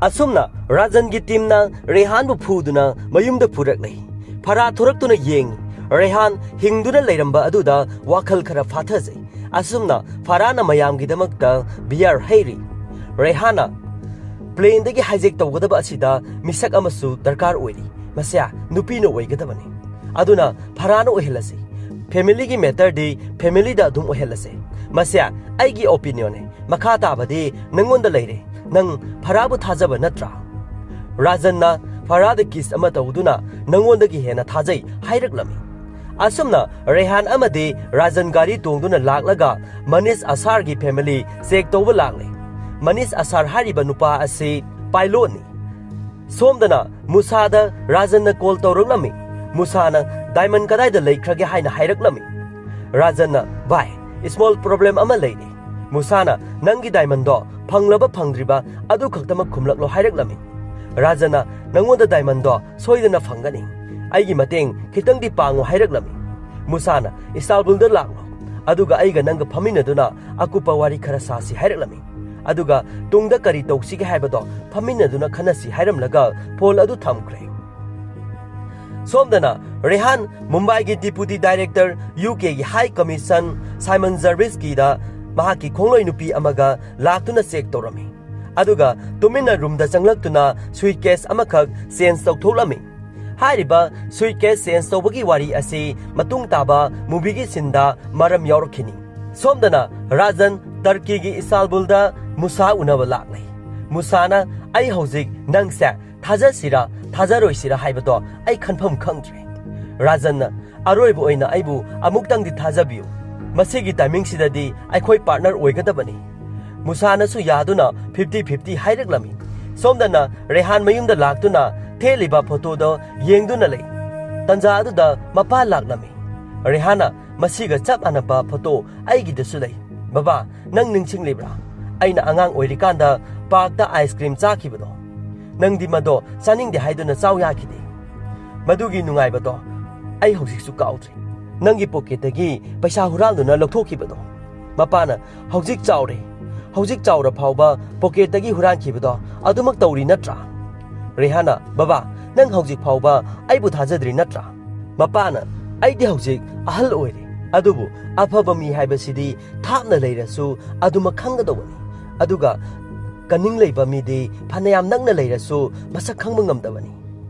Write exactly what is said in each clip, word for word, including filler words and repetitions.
ꯑꯁꯨꯝꯅ ꯔꯥꯖꯟꯒꯤ ꯇꯤꯝꯅ ꯔꯦꯍꯥꯟꯕꯨ ꯐꯨꯗꯨꯅ ꯃꯌꯨꯝꯗ ꯄꯨꯔꯛꯂꯦ꯫ ꯐꯔꯥ ꯊꯣꯔꯛꯇꯨꯅ ꯌꯦꯡꯉꯤ꯫ ꯔꯦꯍꯥꯟ ꯍꯤꯡꯗꯨꯅ ꯂꯩꯔꯝꯕ ꯑꯗꯨꯗ ꯋꯥꯈꯜ ꯈꯔ ꯐꯥꯊꯖꯩ꯫ ꯑꯁꯨꯝꯅ ꯐꯔꯥꯅ ꯃꯌꯥꯝꯒꯤꯗꯃꯛꯇ ꯕꯤꯌꯥꯔ ꯍꯩꯔꯤ꯫ ꯔꯦꯍꯥꯟꯅ ꯄ꯭ꯂꯦꯟꯗꯒꯤ ꯍꯥꯏꯖꯦꯛ ꯇꯧꯒꯗꯕ ꯑꯁꯤꯗ ꯃꯤꯁꯛ ꯑꯃꯁꯨ ꯗꯔꯀꯥꯔ ꯑꯣꯏꯔꯤ꯫ ꯃꯁꯦ ꯅꯨꯄꯤꯅ ꯑꯣꯏꯒꯗꯕꯅꯤ꯫ ꯑꯗꯨꯅ ꯐꯔꯥꯅ ꯑꯣꯏꯍꯜꯂꯁꯤ꯫ ꯐꯦꯃꯤꯂꯤꯒꯤ ꯃꯦꯇꯔꯗꯤ ꯐꯦꯃꯤꯂꯤꯗ ꯑꯗꯨꯝ ꯑꯣꯏꯍꯜꯂꯁꯦ꯫ ꯃꯁꯦ ꯑꯩꯒꯤ ꯑꯣꯄꯤꯅꯤꯌꯟꯅꯦ꯫ ꯃꯈꯥ ꯇꯥꯕꯗꯤ ꯅꯪꯉꯣꯟꯗ ꯂꯩꯔꯦ꯫ ꯅꯪ ꯐꯔꯥꯕꯨ ꯊꯥꯖꯕ ꯅꯠꯇ꯭ꯔꯥ? ꯔꯥꯖꯟꯅ ꯐꯔꯥꯗ ꯀꯤꯁ ꯑꯃ ꯇꯧꯗꯨꯅ ꯅꯪꯉꯣꯟꯗꯒꯤ ꯍꯦꯟꯅ ꯊꯥꯖꯩ ꯍꯥꯏꯔꯛꯂꯝꯃꯤ꯫ ꯑꯁꯨꯝꯅ ꯔꯦꯍꯥꯟ ꯑꯃꯗꯤ ꯔꯥꯖꯟ ꯒꯥꯔꯤ ꯇꯣꯡꯗꯨꯅ ꯂꯥꯛꯂꯒ ꯃꯅꯤꯁ ꯑꯁꯥꯔꯒꯤ ꯐꯦꯃꯤꯂꯤ ꯆꯦꯛ ꯇꯧꯕ ꯂꯥꯛꯂꯦ꯫ ꯃꯅꯤꯁ ꯑꯁꯥꯔ ꯍꯥꯏꯔꯤꯕ ꯅꯨꯄꯥ ꯑꯁꯤ ꯄꯥꯏꯂꯣꯠꯅꯤ꯫ ꯁꯣꯝꯗꯅ ꯃꯨꯁꯥꯗ ꯔꯥꯖꯟꯅ ꯀꯣꯜ ꯇꯧꯔꯛꯂꯝꯃꯤ꯫ ꯃꯨꯁꯥꯅ ꯗꯥꯏꯃꯟ ꯀꯗꯥꯏꯗ ꯂꯩꯈ꯭ꯔꯒꯦ ꯍꯥꯏꯅ ꯍꯥꯏꯔꯛꯂꯝꯃꯤ꯫ ꯔꯥꯖꯟꯅ, "ꯚꯥꯏ, ꯁ꯭ꯃꯣꯜ ꯄ꯭ꯔꯣꯕ꯭ꯂꯦꯝ ꯑꯃ ꯂꯩꯔꯦ꯫ ꯃꯨꯁꯥꯅ ꯅꯪꯒꯤ ꯗꯥꯏꯃꯟꯗꯣ ꯐꯪꯂꯕ ꯐꯪꯗ꯭ꯔꯤꯕ ꯑꯗꯨ ꯈꯛꯇꯃꯛ ꯈꯨꯝꯂꯛꯂꯣ" ꯍꯥꯏꯔꯛꯂꯝꯃꯤ꯫ ꯔꯥꯖꯟꯅ, "ꯅꯪꯉꯣꯟꯗ ꯗꯥꯏꯃꯟꯗꯣ ꯁꯣꯏꯗꯅ ꯐꯪꯒꯅꯤ꯫ ꯑꯩꯒꯤ ꯃꯇꯦꯡ ꯈꯤꯇꯪꯗꯤ ꯄꯥꯡꯉꯨ" ꯍꯥꯏꯔꯛꯂꯝꯃꯤ꯫ ꯃꯨꯁꯥꯅ, "ꯏꯁꯇꯥꯜꯕꯨꯜꯗ ꯂꯥꯛꯂꯣ꯫ ꯑꯗꯨꯒ ꯑꯩꯒ ꯅꯪꯒ ꯐꯝꯃꯤꯟꯅꯗꯨꯅ ꯑꯀꯨꯞꯄ ꯋꯥꯔꯤ ꯈꯔ ꯁꯥꯁꯤ" ꯍꯥꯏꯔꯛꯂꯝꯃꯤ꯫ ꯑꯗꯨꯒ ꯇꯨꯡꯗ ꯀꯔꯤ ꯇꯧꯁꯤꯒꯦ ꯍꯥꯏꯕꯗꯣ ꯐꯝꯃꯤꯟꯅꯗꯨꯅ ꯈꯟꯅꯁꯤ ꯍꯥꯏꯔꯝꯂꯒ ꯐꯣꯟ ꯑꯗꯨ ꯊꯝꯈ꯭ꯔꯦ꯫ ꯁꯣꯝꯗꯅ ꯔꯦꯍꯥꯟ ꯃꯨꯝꯕꯥꯏꯒꯤ ꯗꯤꯄꯨꯇꯤ ꯗꯥꯏꯔꯦꯛꯇꯔ ꯌꯨ ꯀꯦꯒꯤ ꯍꯥꯏ ꯀꯃꯤꯁꯟ ꯁꯥꯏꯃꯟ ꯖꯔꯚꯤꯁꯀꯤꯗ ꯃꯍꯥꯛꯀꯤ ꯈꯣꯡꯂꯣꯏ ꯅꯨꯄꯤ ꯑꯃꯒ ꯂꯥꯛꯇꯨꯅ ꯆꯦꯛ ꯇꯧꯔꯝꯃꯤ꯫ ꯑꯗꯨꯒ ꯇꯨꯃꯤꯟꯅ ꯔꯨꯝꯗ ꯆꯪꯂꯛꯇꯨꯅ ꯁꯨꯏꯠ ꯀꯦꯁ ꯑꯃꯈꯛ ꯆꯦꯟꯖ ꯇꯧꯊꯣꯛꯂꯝꯃꯤ꯫ ꯍꯥꯏꯔꯤꯕ ꯁꯨꯏꯠ ꯀꯦꯁ ꯆꯦꯟꯖ ꯇꯧꯕꯒꯤ ꯋꯥꯔꯤ ꯑꯁꯤ ꯃꯇꯨꯡ ꯇꯥꯕ ꯃꯨꯚꯤꯒꯤ ꯁꯤꯟꯗ ꯃꯔꯝ ꯌꯥꯎꯔꯛꯈꯤꯅꯤ꯫ ꯁꯣꯝꯗꯅ ꯔꯥꯖꯟ ꯇꯔꯀꯤꯒꯤ ꯏꯁꯇꯥꯜꯕꯨꯜꯗ ꯃꯨꯁꯥ ꯎꯅꯕ ꯂꯥꯛꯂꯦ꯫ ꯃꯨꯁꯥꯅ, "ꯑꯩ ꯍꯧꯖꯤꯛ ꯅꯪꯁꯦ ꯊꯥꯖꯁꯤꯔꯥ ꯊꯥꯖꯔꯣꯏꯁꯤꯔꯥ ꯍꯥꯏꯕꯗꯣ ꯑꯩ ꯈꯟꯐꯝ ꯈꯪꯗ꯭ꯔꯦ"꯫ ꯔꯥꯖꯟꯅ, "ꯑꯔꯣꯏꯕ ꯑꯣꯏꯅ ꯑꯩꯕꯨ ꯑꯃꯨꯛꯇꯪꯗꯤ ꯊꯥꯖꯕꯤꯌꯨ꯫ ꯃꯁꯤꯒꯤ ꯇꯥꯏꯃꯤꯡꯁꯤꯗꯗꯤ ꯑꯩꯈꯣꯏ ꯄꯥꯔꯠꯅꯔ ꯑꯣꯏꯒꯗꯕꯅꯤ"꯫ ꯃꯨꯁꯥꯅꯁꯨ ꯌꯥꯗꯨꯅ ꯐꯤꯐꯇꯤ ꯐꯤꯐꯇꯤ ꯍꯥꯏꯔꯛꯂꯝꯃꯤ꯫ ꯁꯣꯝꯗꯅ ꯔꯦꯍꯥꯟ ꯃꯌꯨꯝꯗ ꯂꯥꯛꯇꯨꯅ ꯊꯦꯠꯂꯤꯕ ꯐꯣꯇꯣꯗꯣ ꯌꯦꯡꯗꯨꯅ ꯂꯩ꯫ ꯇꯟꯖꯥ ꯑꯗꯨꯗ ꯃꯄꯥ ꯂꯥꯛꯂꯝꯃꯤ꯫ ꯔꯦꯍꯥꯟꯅ, "ꯃꯁꯤꯒ ꯆꯞ ꯃꯥꯟꯅꯕ ꯐꯣꯇꯣ ꯑꯩꯒꯤꯗꯁꯨ ꯂꯩ꯫ ꯕꯕꯥ, ꯅꯪ ꯅꯤꯡꯁꯤꯡꯂꯤꯕ꯭ꯔꯥ? ꯑꯩꯅ ꯑꯉꯥꯡ ꯑꯣꯏꯔꯤꯀꯥꯟꯗ ꯄꯥꯔꯛꯇ ꯑꯥꯏꯁ ꯀ꯭ꯔꯤꯝ ꯆꯥꯈꯤꯕꯗꯣ꯫ ꯅꯪꯗꯤ ꯃꯗꯣ ꯆꯥꯅꯤꯡꯗꯦ ꯍꯥꯏꯗꯨꯅ ꯆꯥꯎ ꯌꯥꯈꯤꯗꯦ꯫ ꯃꯗꯨꯒꯤ ꯅꯨꯡꯉꯥꯏꯕꯗꯣ ꯑꯩ ꯍꯧꯖꯤꯛꯁꯨ ꯀꯥꯎꯗ꯭ꯔꯤ꯫ ꯅꯪꯒꯤ ꯄꯣꯀꯦꯠꯇꯒꯤ ꯄꯩꯁꯥ ꯍꯨꯔꯥꯟꯗꯨꯅ ꯂꯧꯊꯣꯛꯈꯤꯕꯗꯣ"꯫ ꯃꯄꯥꯅ, "ꯍꯧꯖꯤꯛ ꯆꯥꯎꯔꯦ, ꯍꯧꯖꯤꯛ ꯆꯥꯎꯔ ꯐꯥꯎꯕ ꯄꯣꯀꯦꯠꯇꯒꯤ ꯍꯨꯔꯥꯟꯈꯤꯕꯗꯣ ꯑꯗꯨꯃꯛ ꯇꯧꯔꯤ ꯅꯠꯇ꯭ꯔꯥ? ꯔꯦꯍꯥꯟꯅ, "ꯕꯕꯥ, ꯅꯪ ꯍꯧꯖꯤꯛ ꯐꯥꯎꯕ ꯑꯩꯕꯨ ꯊꯥꯖꯗ꯭ꯔꯤ ꯅꯠꯇ꯭ꯔꯥ?" ꯃꯄꯥꯅ, "ꯑꯩꯗꯤ ꯍꯧꯖꯤꯛ ꯑꯍꯜ ꯑꯣꯏꯔꯦ, ꯑꯗꯨꯕꯨ ꯑꯐꯕ ꯃꯤ ꯍꯥꯏꯕꯁꯤꯗꯤ ꯊꯥꯞꯅ ꯂꯩꯔꯁꯨ ꯑꯗꯨꯃꯛ ꯈꯪꯒꯗꯧꯕꯅꯤ, ꯑꯗꯨꯒ ꯀꯅꯤꯡ ꯂꯩꯕ ꯃꯤꯗꯤ ꯐꯅꯌꯥꯝ ꯅꯛꯅ ꯂꯩꯔꯁꯨ ꯃꯁꯛ ꯈꯪꯕ ꯉꯝꯗꯕꯅꯤ꯫"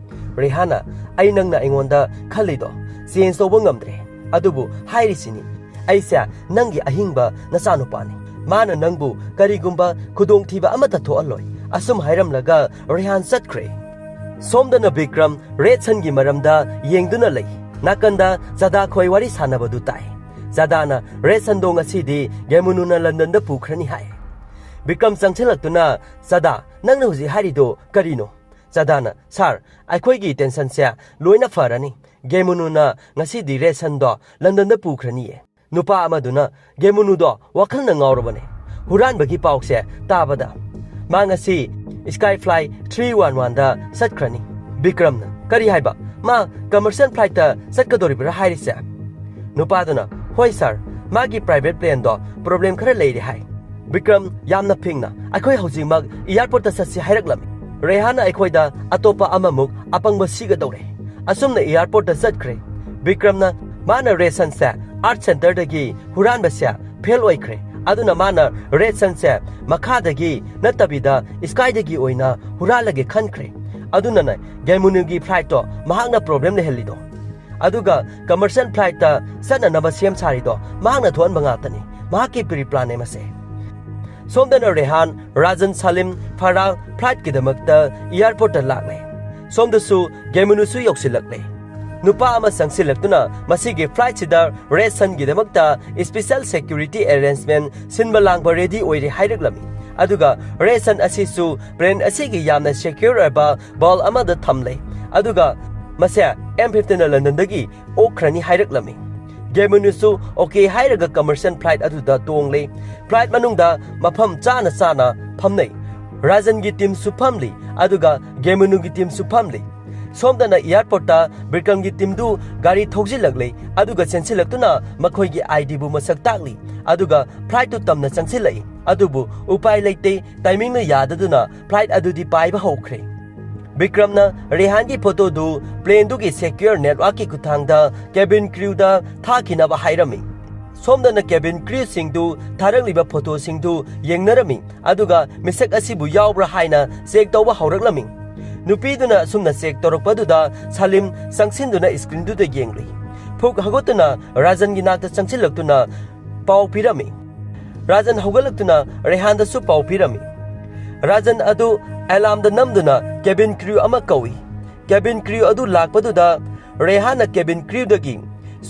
ꯔꯦꯍꯥꯟꯅ, "ꯑꯩ ꯅꯪꯅ ꯑꯩꯉꯣꯟꯗ ꯈꯜꯂꯤꯗꯣ ꯆꯦꯟꯖ ꯇꯧꯕ ꯉꯝꯗ꯭ꯔꯦ, ꯑꯗꯨꯕꯨ ꯍꯥꯏꯔꯤꯁꯤꯅꯤ, ꯑꯩꯁꯦ ꯅꯪꯒꯤ ꯑꯍꯤꯡꯕ ꯅꯆꯥꯅꯨꯄꯥꯅꯤ꯫ ꯃꯥꯅ ꯅꯪꯕꯨ ꯀꯔꯤꯒꯨꯝꯕ ꯈꯨꯗꯣꯡꯊꯤꯕ ꯑꯃꯠꯇ ꯊꯣꯛꯍꯜꯂꯣꯏ꯫" ꯑꯁꯨꯝ ꯍꯥꯏꯔꯝꯂꯒ ꯔꯦꯍꯥꯟ ꯆꯠꯈ꯭ꯔꯦ꯫ ꯁꯣꯝꯗꯅ ꯕꯤꯀ꯭ꯔꯝ ꯔꯦꯗ ꯁꯟꯒꯤ ꯃꯔꯝꯗ ꯌꯦꯡꯗꯨꯅ ꯂꯩ꯫ ꯅꯥꯀꯟꯗ ꯆꯥꯗꯥ ꯈꯣꯏ ꯋꯥꯔꯤ ꯁꯥꯟꯅꯕꯗꯨ ꯇꯥꯏ꯫ ꯆꯥꯗꯥꯅ ꯔꯦꯗ ꯁꯟꯗꯣ ꯉꯁꯤꯗꯤ ꯒꯦꯃꯨꯅꯨꯅ ꯂꯟꯗꯟꯗ ꯄꯨꯈ꯭ꯔꯅꯤ ꯍꯥꯏ꯫ ꯕꯤꯀ꯭ꯔꯝ ꯆꯪꯁꯤꯜꯂꯛꯇꯨꯅ, "ꯆꯥꯗꯥ, ꯅꯪꯅ ꯍꯧꯖꯤꯛ ꯍꯥꯏꯔꯤꯗꯣ ꯀꯔꯤꯅꯣ?" ꯆꯥꯗꯥꯅ, "ꯁꯥꯔ, ꯑꯩꯈꯣꯏꯒꯤ ꯇꯦꯟꯁꯟꯁꯦ ꯂꯣꯏꯅ ꯐꯔꯅꯤ꯫ ꯒꯦꯃꯨꯅꯨꯅ ꯉꯁꯤꯗꯤ ꯔꯦꯗ ꯁꯟꯗꯣ ꯂꯟꯗꯟꯗ ꯄꯨꯈ꯭ꯔꯅꯤꯌꯦ꯫" ꯅꯨꯄꯥ ꯑꯃꯗꯨꯅ, "ꯒꯦꯃꯨꯅꯨꯗꯣ ꯋꯥꯈꯜꯅ ꯉꯥꯎꯔꯕꯅꯦ꯫ ꯍꯨꯔꯥꯟꯕꯒꯤ ꯄꯥꯎꯁꯦ ꯇꯥꯕꯗ ꯃꯥ ꯉꯁꯤ ꯁ꯭ꯀꯥꯏ ꯐ꯭ꯂꯥꯏ ꯊ꯭ꯔꯤ ꯋꯥꯟ ꯋꯥꯟꯗ ꯆꯠꯈ꯭ꯔꯅꯤ꯫" ꯕꯤꯀ꯭ꯔꯝꯅ, "ꯀꯔꯤ ꯍꯥꯏꯕ? ꯃꯥ ꯀꯃꯔꯁꯤꯌꯦꯜ ꯐ꯭ꯂꯥꯏꯠꯇ ꯆꯠꯀꯗꯧꯔꯤꯕ꯭ꯔꯥ ꯍꯥꯏꯔꯤꯁꯦ?" ꯅꯨꯄꯥꯗꯨꯅ, "ꯍꯣꯏ ꯁꯥꯔ, ꯃꯥꯒꯤ ꯄ꯭ꯔꯥꯏꯚꯦꯠ ꯄ꯭ꯂꯦꯟꯗꯣ ꯄ꯭ꯔꯣꯕ꯭ꯂꯦꯝ ꯈꯔ ꯂꯩꯔꯦ ꯍꯥꯏ꯫" ꯕꯤꯀ꯭ꯔꯝ ꯌꯥꯝꯅ ꯐꯤꯡꯅ, "ꯑꯩꯈꯣꯏ ꯍꯧꯖꯤꯛꯃꯛ ꯑꯦꯌꯥꯔꯄꯣꯔꯠꯇ ꯆꯠꯁꯤ ꯍꯥꯏꯔꯛꯂꯝꯃꯤ꯫" ꯔꯦꯍꯥꯟꯅ ꯑꯩꯈꯣꯏꯗ ꯑꯇꯣꯞꯄ ꯑꯃꯃꯨꯛ ꯑꯄꯪꯕ ꯁꯤꯒꯗꯧꯔꯦ꯫ ꯑꯁꯨꯝꯅ ꯑꯦꯌꯥꯔꯄꯣꯔꯠꯇ ꯆꯠꯈ꯭ꯔꯦ꯫ ꯕꯤꯀ꯭ꯔꯝꯅ, ꯃꯥꯅ ꯔꯦꯗ ꯁꯟꯁꯦ ꯑꯥꯔꯠ ꯁꯦꯟꯇꯔꯗꯒꯤ ꯍꯨꯔꯥꯟꯕꯁꯦ ꯐꯦꯜ ꯑꯣꯏꯈ꯭ꯔꯦ, ꯑꯗꯨꯅ ꯃꯥꯅ ꯔꯦꯗ ꯁꯟꯁꯦ ꯃꯈꯥꯗꯒꯤ ꯅꯠꯇꯕꯤꯗ ꯁ꯭ꯀꯥꯏꯗꯒꯤ ꯑꯣꯏꯅ ꯍꯨꯔꯥꯜꯂꯒꯦ ꯈꯟꯈ꯭ꯔꯦ꯫ ꯑꯗꯨꯅꯅꯦ ꯒꯦꯃꯨꯅꯨꯒꯤ ꯐ꯭ꯂꯥꯏꯠꯇꯣ ꯃꯍꯥꯛꯅ ꯄ꯭ꯔꯣꯕ꯭ꯂꯦꯝ ꯂꯩꯍꯜꯂꯤꯗꯣ꯫ ꯑꯗꯨꯒ ꯀꯃꯔꯁꯤꯌꯦꯜ ꯐ꯭ꯂꯥꯏꯠꯇ ꯆꯠꯅꯅꯕ ꯁꯦꯝ ꯁꯥꯔꯤꯗꯣ ꯃꯍꯥꯛꯅ ꯊꯣꯛꯍꯟꯕ ꯉꯥꯛꯇꯅꯤ꯫ ꯃꯍꯥꯛꯀꯤ ꯄ꯭ꯔꯤ ꯄ꯭ꯂꯥꯟꯅꯦ ꯃꯁꯦ꯫ ꯁꯣꯝꯗꯅ ꯔꯦꯍꯥꯟ, ꯔꯥꯖꯟ ꯁꯥꯂꯤꯝ, ꯐꯔꯥꯍ ꯐ꯭ꯂꯥꯏꯠꯀꯤꯗꯃꯛꯇ ꯑꯦꯌꯥꯔꯄꯣꯔꯠꯇ ꯂꯥꯛꯂꯦ꯫ ꯁꯣꯝꯗꯁꯨ ꯒꯦꯃꯨꯅꯨꯁꯨ ꯌꯧꯁꯤꯜꯂꯛꯂꯦ꯫ ꯅꯨꯄꯥ ꯑꯃ ꯆꯪꯁꯤꯜꯂꯛꯇꯨꯅ ꯃꯁꯤꯒꯤ ꯐ꯭ꯂꯥꯏꯠꯁꯤꯗ ꯔꯦꯗ ꯁꯟꯒꯤꯗꯃꯛꯇ ꯁ꯭ꯄꯦꯁꯤꯌꯦꯜ ꯁꯦꯀ꯭ꯌꯨꯔꯤꯇꯤ ꯑꯦꯔꯦꯟꯖꯃꯦꯟ ꯁꯤꯟꯕ ꯂꯥꯡꯕ ꯔꯦꯗꯤ ꯑꯣꯏꯔꯦ ꯍꯥꯏꯔꯛꯂꯝꯃꯤ꯫ ꯑꯗꯨꯒ ꯔꯦꯗ ꯁꯟ ꯑꯁꯤꯁꯨ ꯄ꯭ꯂꯦꯟ ꯑꯁꯤꯒꯤ ꯌꯥꯝꯅ ꯁꯦꯀ꯭ꯌꯨꯔ ꯑꯣꯏꯕ ꯕꯜ ꯑꯃꯗ ꯊꯝꯂꯦ꯫ ꯑꯗꯨꯒ ꯃꯁꯦ ꯑꯦꯝ ꯐꯤꯐꯇꯤꯟꯅ ꯂꯟꯗꯟꯗꯒꯤ ꯑꯣꯛꯈ꯭ꯔꯅꯤ ꯍꯥꯏꯔꯛꯂꯝꯃꯤ꯫ ꯒꯦꯃꯨꯅꯨꯁꯨ ꯑꯣꯀꯦ ꯍꯥꯏꯔꯒ ꯀꯃꯔꯁꯤꯌꯦꯜ ꯐ꯭ꯂꯥꯏꯠ ꯑꯗꯨꯗ ꯇꯣꯡꯂꯦ꯫ ꯐ꯭ꯂꯥꯏꯠ ꯃꯅꯨꯡꯗ ꯃꯐꯝ ꯆꯥꯅ ꯆꯥꯅ ꯐꯝꯅꯩ꯫ ꯔꯥꯖꯟꯒꯤ ꯇꯤꯝꯁꯨ ꯐꯝꯂꯤ, ꯑꯗꯨꯒ ꯒꯦꯃꯨꯅꯨꯒꯤ ꯇꯤꯝꯁꯨ ꯐꯝꯂꯤ꯫ ꯁꯣꯝꯗꯅ airportꯇ ꯕꯤꯀ꯭ꯔꯝꯒꯤ teamꯗꯨ ꯒꯥꯔꯤ ꯊꯧꯖꯤꯜꯂꯛꯂꯦ, ꯑꯗꯨꯒ ꯆꯦꯟꯁꯤꯜꯂꯛꯇꯨꯅ ꯃꯈꯣꯏꯒꯤ IDꯕꯨ ꯃꯁꯛ ꯇꯥꯛꯂꯤ, ꯑꯗꯨꯒ flightꯇꯨ ꯇꯝꯅ ꯆꯪꯁꯤꯜꯂꯛꯏ꯫ ꯑꯗꯨꯕꯨ ꯎꯄꯥꯏ ꯂꯩꯇꯦ, timingꯅ ꯌꯥꯗꯗꯨꯅ flight ꯑꯗꯨꯗꯤ ꯄꯥꯏꯕ ꯍꯧꯈ꯭ꯔꯦ꯫ ꯕꯤꯀ꯭ꯔꯝꯅ ꯔꯦꯍꯥꯟꯒꯤ photoꯗꯨ planeꯗꯨꯒꯤ secure networkꯀꯤ ꯈꯨꯠꯊꯥꯡꯗ cabin crewꯗ ꯊꯥꯈꯤꯅꯕ ꯍꯥꯏꯔꯝꯃꯤ꯫ ꯁꯣꯝꯗꯅ cabin crewꯁꯤꯡꯗꯨ ꯊꯥꯔꯛꯂꯤꯕ photoꯁꯤꯡꯗꯨ ꯌꯦꯡꯅꯔꯝꯃꯤ, ꯑꯗꯨꯒ ꯃꯤꯁꯛ ꯑꯁꯤꯕꯨ ꯌꯥꯎꯕ꯭ꯔꯥ ꯍꯥꯏꯅ check ꯇꯧꯕ ꯍꯧꯔꯛꯂꯝꯃꯤ꯫ ꯅꯨꯄꯤꯗꯨꯅ ꯑꯁꯨꯝꯅ check ꯇꯧꯔꯛꯄꯗꯨꯗ ꯁꯂꯤꯝ ꯆꯪꯁꯤꯟꯗꯨꯅ screenꯗꯨꯗ ꯌꯦꯡꯂꯨꯏ꯫ ꯐꯨꯛ ꯍꯧꯒꯠꯇꯨꯅ ꯔꯥꯖꯟꯒꯤ ꯅꯥꯛꯇ ꯆꯪꯁꯤꯜꯂꯛꯇꯨꯅ ꯄꯥꯎ ꯄꯤꯔꯝꯃꯤ꯫ ꯔꯥꯖꯟ ꯍꯧꯒꯠꯂꯛꯇꯨꯅ ꯔꯦꯍꯥꯟꯗꯁꯨ ꯄꯥꯎ ꯄꯤꯔꯝꯃꯤ꯫ ꯔꯥꯖꯟ ꯑꯗꯨ alarmꯗ ꯅꯝꯗꯨꯅ cabin crew ꯑꯃ ꯀꯧꯏ꯫ Cabin crew ꯑꯗꯨ ꯂꯥꯛꯄꯗꯨꯗ ꯔꯦꯍꯥꯟꯅ cabin crewꯗꯒꯤ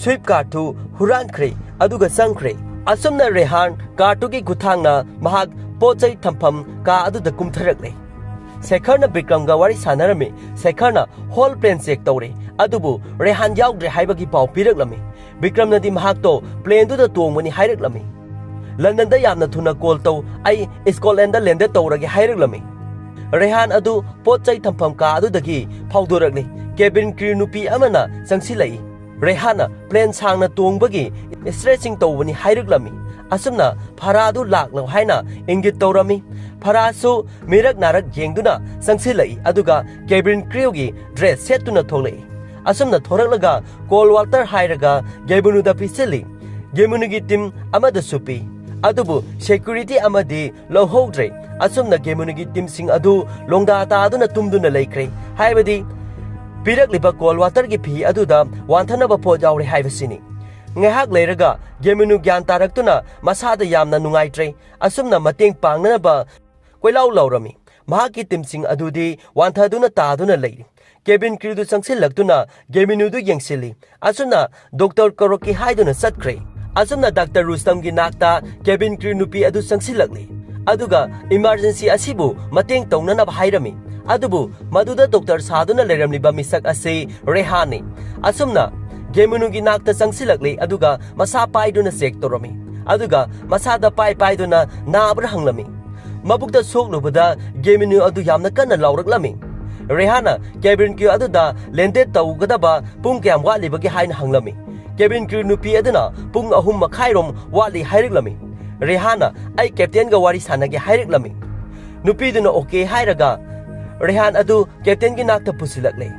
swift carꯗꯨ ꯍꯨꯔꯥꯟꯈ꯭ꯔꯦ, ꯑꯗꯨꯒ ꯆꯪꯈ꯭ꯔꯦ꯫ ꯑꯁꯨꯝꯅ ꯔꯦꯍꯥꯟ carꯗꯨꯒꯤ ꯈꯨꯠꯊꯥꯡꯅ ꯃꯍꯥꯛ ꯄꯣꯠ ꯆꯩ ꯊꯝꯐꯝ ꯀꯥ ꯑꯗꯨꯗ ꯀꯨꯝꯊꯔꯛꯂꯦ꯫ ꯁꯦꯈꯔꯅ ꯕꯤꯀ꯭ꯔꯝꯒ ꯋꯥꯔꯤ ꯁꯥꯟꯅꯔꯝꯃꯤ꯫ ꯁꯦꯈꯔꯅ whole plane check ꯇꯧꯔꯦ, ꯑꯗꯨꯕꯨ ꯔꯦꯍꯥꯟ ꯌꯥꯎꯗ꯭ꯔꯦ ꯍꯥꯏꯕꯒꯤ ꯄꯥꯎ ꯄꯤꯔꯛꯂꯝꯃꯤ꯫ ꯕꯤꯀ꯭ꯔꯝꯅꯗꯤ ꯃꯍꯥꯛꯇꯣ planeꯗꯨꯗ ꯇꯣꯡꯕꯅꯤ ꯍꯥꯏꯔꯛꯂꯝꯃꯤ꯫ "ꯂꯟꯗꯟꯗ ꯌꯥꯝꯅ ꯊꯨꯅ call ꯇꯧ, ꯑꯩ Scotlandꯗ land ꯇꯧꯔꯒꯦ" ꯍꯥꯏꯔꯛꯂꯝꯃꯤ꯫ ꯔꯦꯍꯥꯟ ꯑꯗꯨ ꯄꯣꯠ ꯆꯩ ꯊꯝꯐꯝ ꯀꯥ ꯑꯗꯨꯗꯒꯤ ꯐꯥꯎꯗꯣꯔꯛꯂꯤ꯫ Cabin crew ꯅꯨꯄꯤ ꯑꯃꯅ ꯆꯪꯁꯤꯜꯂꯛꯏ꯫ ꯔꯦꯍꯥꯟꯅ plane ꯁꯥꯡꯅ ꯇꯣꯡꯕꯒꯤ stretching ꯇꯧꯕꯅꯤ ꯍꯥꯏꯔꯛꯂꯝꯃꯤ꯫ ꯑꯁꯨꯝꯅ ꯐꯔꯥꯗꯨ ꯂꯥꯛꯂꯣ ꯍꯥꯏꯅ ꯏꯪꯒꯤꯠ ꯇꯧꯔꯝꯃꯤ꯫ ꯐꯔꯥꯁꯨ ꯃꯤꯔꯛ ꯅꯥꯔꯛ ꯌꯦꯡꯗꯨꯅ ꯆꯪꯁꯤꯜꯂꯛꯏ, ꯑꯗꯨꯒ cabin crewꯒꯤ dress ꯁꯦꯠꯇꯨꯅ ꯊꯣꯛꯂꯛꯏ꯫ ꯑꯁꯨꯝꯅ ꯊꯣꯔꯛꯂꯒ call water ꯍꯥꯏꯔꯒ ꯒꯦꯃꯨꯅꯨꯗ ꯄꯤꯁꯤꯜꯂꯤ꯫ ꯒꯦꯃꯨꯅꯨꯒꯤ team ꯑꯃꯗꯁꯨ ꯄꯤ꯫ ꯑꯗꯨꯕꯨ security ꯑꯃꯗꯤ ꯂꯧꯍꯧꯗ꯭ꯔꯦ꯫ ꯑꯁꯨꯝꯅ ꯒꯦꯃꯨꯅꯨꯒꯤ teamꯁꯤꯡ ꯑꯗꯨ ꯂꯣꯡꯗꯥ ꯇꯥꯗꯨꯅ ꯇꯨꯝꯗꯨꯅ ꯂꯩꯈ꯭ꯔꯦ꯫ ꯍꯥꯏꯕꯗꯤ ꯄꯤꯔꯛꯂꯤꯕ call waterꯒꯤ ꯐꯤ ꯑꯗꯨꯗ ꯋꯥꯟꯊꯅꯕ ꯄꯣꯠ ꯌꯥꯎꯔꯦ ꯍꯥꯏꯕꯁꯤꯅꯤ꯫ ꯉꯥꯏꯍꯥꯛ ꯂꯩꯔꯒ ꯒꯦꯃꯨꯅꯨ ꯒ꯭ꯌꯥꯟ ꯇꯥꯔꯛꯇꯨꯅ ꯃꯁꯥꯗ ꯌꯥꯝꯅ ꯅꯨꯡꯉꯥꯏꯇ꯭ꯔꯦ꯫ ꯑꯁꯨꯝꯅ ꯃꯇꯦꯡ ꯄꯥꯡꯅꯅꯕ ꯀꯣꯏꯂꯥꯎ ꯂꯥꯎꯔꯝꯃꯤ꯫ ꯃꯍꯥꯛꯀꯤ teamꯁꯤꯡ ꯑꯗꯨꯗꯤ ꯋꯥꯟꯊꯗꯨꯅ ꯇꯥꯗꯨꯅ ꯂꯩꯔꯤ꯫ Cabin crewꯗꯨ ꯆꯪꯁꯤꯜꯂꯛꯇꯨꯅ ꯒꯦꯃꯤꯅꯨꯗꯨ ꯌꯦꯡꯁꯤꯜꯂꯤ꯫ ꯑꯁꯨꯝꯅ doctor ꯀꯧꯔꯛꯀꯦ ꯍꯥꯏꯗꯨꯅ ꯆꯠꯈ꯭ꯔꯦ꯫ ꯑꯁꯨꯝꯅ doctor ꯔꯨꯁꯇꯝꯒꯤ ꯅꯥꯛꯇ cabin crew ꯅꯨꯄꯤ ꯑꯗꯨ ꯆꯪꯁꯤꯜꯂꯛꯂꯤ꯫ ꯑꯗꯨꯒ emergency ꯑꯁꯤꯕꯨ ꯃꯇꯦꯡ ꯇꯧꯅꯅꯕ ꯍꯥꯏꯔꯝꯃꯤ꯫ ꯑꯗꯨꯕꯨ ꯃꯗꯨꯗ doctor ꯁꯥꯗꯨꯅ ꯂꯩꯔꯝꯂꯤꯕ ꯃꯤꯁꯛ ꯑꯁꯤ ꯔꯦꯍꯥꯟꯅꯤ꯫ ꯑꯁꯨꯝꯅ ꯒꯦꯃꯤꯅꯨꯒꯤ ꯅꯥꯛꯇ ꯆꯪꯁꯤꯜꯂꯛꯂꯤ, ꯑꯗꯨꯒ ꯃꯁꯥ ꯄꯥꯏꯗꯨꯅ check ꯇꯧꯔꯝꯃꯤ꯫ ꯑꯗꯨꯒ ꯃꯁꯥꯗ ꯄꯥꯏ ꯄꯥꯏꯗꯨꯅ ꯅꯥꯕ꯭ꯔꯥ ꯍꯪꯂꯝꯃꯤ꯫ ꯃꯕꯨꯛꯇ ꯁꯣꯛꯂꯨꯕꯗ ꯒꯦꯃꯤꯅꯨ ꯑꯗꯨ ꯌꯥꯝꯅ ꯀꯟꯅ ꯂꯥꯎꯔꯛꯂꯝꯃꯤ꯫ ꯔꯦꯍꯥꯟꯅ cabin crew ꯑꯗꯨꯗ landing ꯇꯧꯒꯗꯕ ꯄꯨꯡ ꯀꯌꯥꯝ ꯋꯥꯠꯂꯤꯕꯒꯦ ꯍꯥꯏꯅ ꯍꯪꯂꯝꯃꯤ꯫ Cabin crew ꯅꯨꯄꯤ ꯑꯗꯨꯅ ꯄꯨꯡ ꯑꯍꯨꯝ ꯃꯈꯥꯏꯔꯣꯝ ꯋꯥꯠꯂꯤ ꯍꯥꯏꯔꯛꯂꯝꯃꯤ꯫ ꯔꯦꯍꯥꯟꯅ "ꯑꯩ captainꯒ ꯋꯥꯔꯤ ꯁꯥꯟꯅꯒꯦ" ꯍꯥꯏꯔꯛꯂꯝꯃꯤ꯫ ꯅꯨꯄꯤꯗꯨꯅ okay ꯍꯥꯏꯔꯒ ꯔꯦꯍꯥꯟ ꯑꯗꯨ captainꯒꯤ ꯅꯥꯛꯇ ꯄꯨꯁꯤꯜꯂꯛꯂꯦ꯫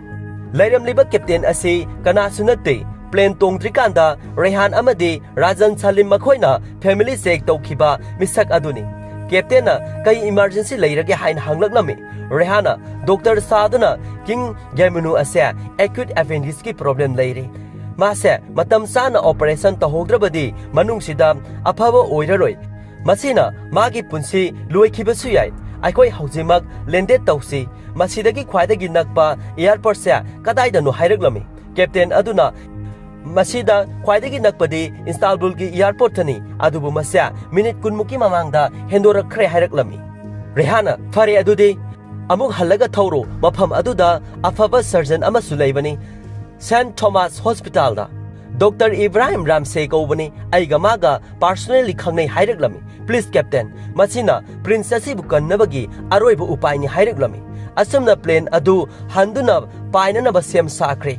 ꯂꯩꯔꯝꯂꯤꯕ captain ꯑꯁꯤ ꯀꯅꯥꯁꯨ ꯅꯠꯇꯦ, plane ꯇꯣꯡꯗ꯭ꯔꯤꯀꯥꯟꯗ ꯔꯦꯍꯥꯟ ꯑꯃꯗꯤ ꯔꯥꯖꯟ ꯁꯂꯤꯝ ꯃꯈꯣꯏꯅ family check ꯇꯧꯈꯤꯕ ꯃꯤꯁꯛ ꯑꯗꯨꯅꯤ꯫ Captainꯅ "ꯀꯩ emergency ꯂꯩꯔꯒꯦ?" ꯍꯥꯏꯅ ꯍꯪꯂꯛꯂꯝꯃꯤ꯫ ꯔꯦꯍꯥꯟꯅ ꯗꯣꯛꯇꯔ ꯁꯥꯗꯨꯅ "King Yamunu ꯑꯁꯦ acute appendixꯀꯤ problem ꯂꯩꯔꯦ꯫ ꯃꯥꯁꯦ ꯃꯇꯝ ꯆꯥꯅ operation ꯇꯧꯍꯧꯗ꯭ꯔꯕꯗꯤ ꯃꯅꯨꯡꯁꯤꯗ ꯑꯐꯕ ꯑꯣꯏꯔꯔꯣꯏ꯫ ꯃꯁꯤꯅ ꯃꯥꯒꯤ ꯄꯨꯟꯁꯤ ꯂꯣꯏꯈꯤꯕꯁꯨ ꯌꯥꯏ꯫ ꯑꯩꯈꯣꯏ ꯍꯧꯖꯤꯛꯃꯛ landing ꯇꯧꯁꯤ꯫ ꯃꯁꯤꯗꯒꯤ ꯈ꯭ꯋꯥꯏꯗꯒꯤ ꯅꯛꯄ airportꯁꯦ ꯀꯗꯥꯏꯗꯅꯣ?" ꯍꯥꯏꯔꯛꯂꯝꯃꯤ꯫ Captain ꯑꯗꯨꯅ "ꯃꯁꯤꯗ ꯈ꯭ꯋꯥꯏꯗꯒꯤ ꯅꯛꯄꯗꯤ ꯏꯁꯇꯥꯟꯕꯨꯜꯒꯤ airportꯇꯅꯤ, ꯑꯗꯨꯕꯨ ꯃꯁꯦ minute ꯀꯨꯟꯃꯨꯛꯀꯤ ꯃꯃꯥꯡꯗ ꯍꯦꯟꯗꯣꯔꯛꯈ꯭ꯔꯦ" ꯍꯥꯏꯔꯛꯂꯝꯃꯤ꯫ ꯔꯦꯍꯥꯟꯅ "ꯐꯔꯦ, ꯑꯗꯨꯗꯤ ꯑꯃꯨꯛ ꯍꯜꯂꯒ ꯊꯧꯔꯣ, ꯃꯐꯝ ꯑꯗꯨꯗ ꯑꯐꯕ surgeon ꯑꯃꯁꯨ ꯂꯩꯕꯅꯤ, Saint Thomas Hospitalꯗ꯫ ꯗꯣꯛꯇꯔ ꯏꯕ꯭ꯔꯥꯍꯤꯝ ꯔꯥꯝꯁꯦ ꯀꯧꯕꯅꯤ, ꯑꯩꯒ ꯃꯥꯒ personally ꯈꯪꯅꯩ" ꯍꯥꯏꯔꯛꯂꯝꯃꯤ꯫ "Please captain, ꯃꯁꯤꯅ prince ꯑꯁꯤꯕꯨ ꯀꯟꯅꯕꯒꯤ ꯑꯔꯣꯏꯕ ꯎꯄꯥꯏꯅꯤ" ꯍꯥꯏꯔꯛꯂꯝꯃꯤ꯫ ꯑꯁꯨꯝꯅ plane ꯑꯗꯨ ꯍꯟꯗꯨꯅ ꯄꯥꯏꯅꯅꯕ ꯁꯦꯝ ꯁꯥꯈ꯭ꯔꯦ꯫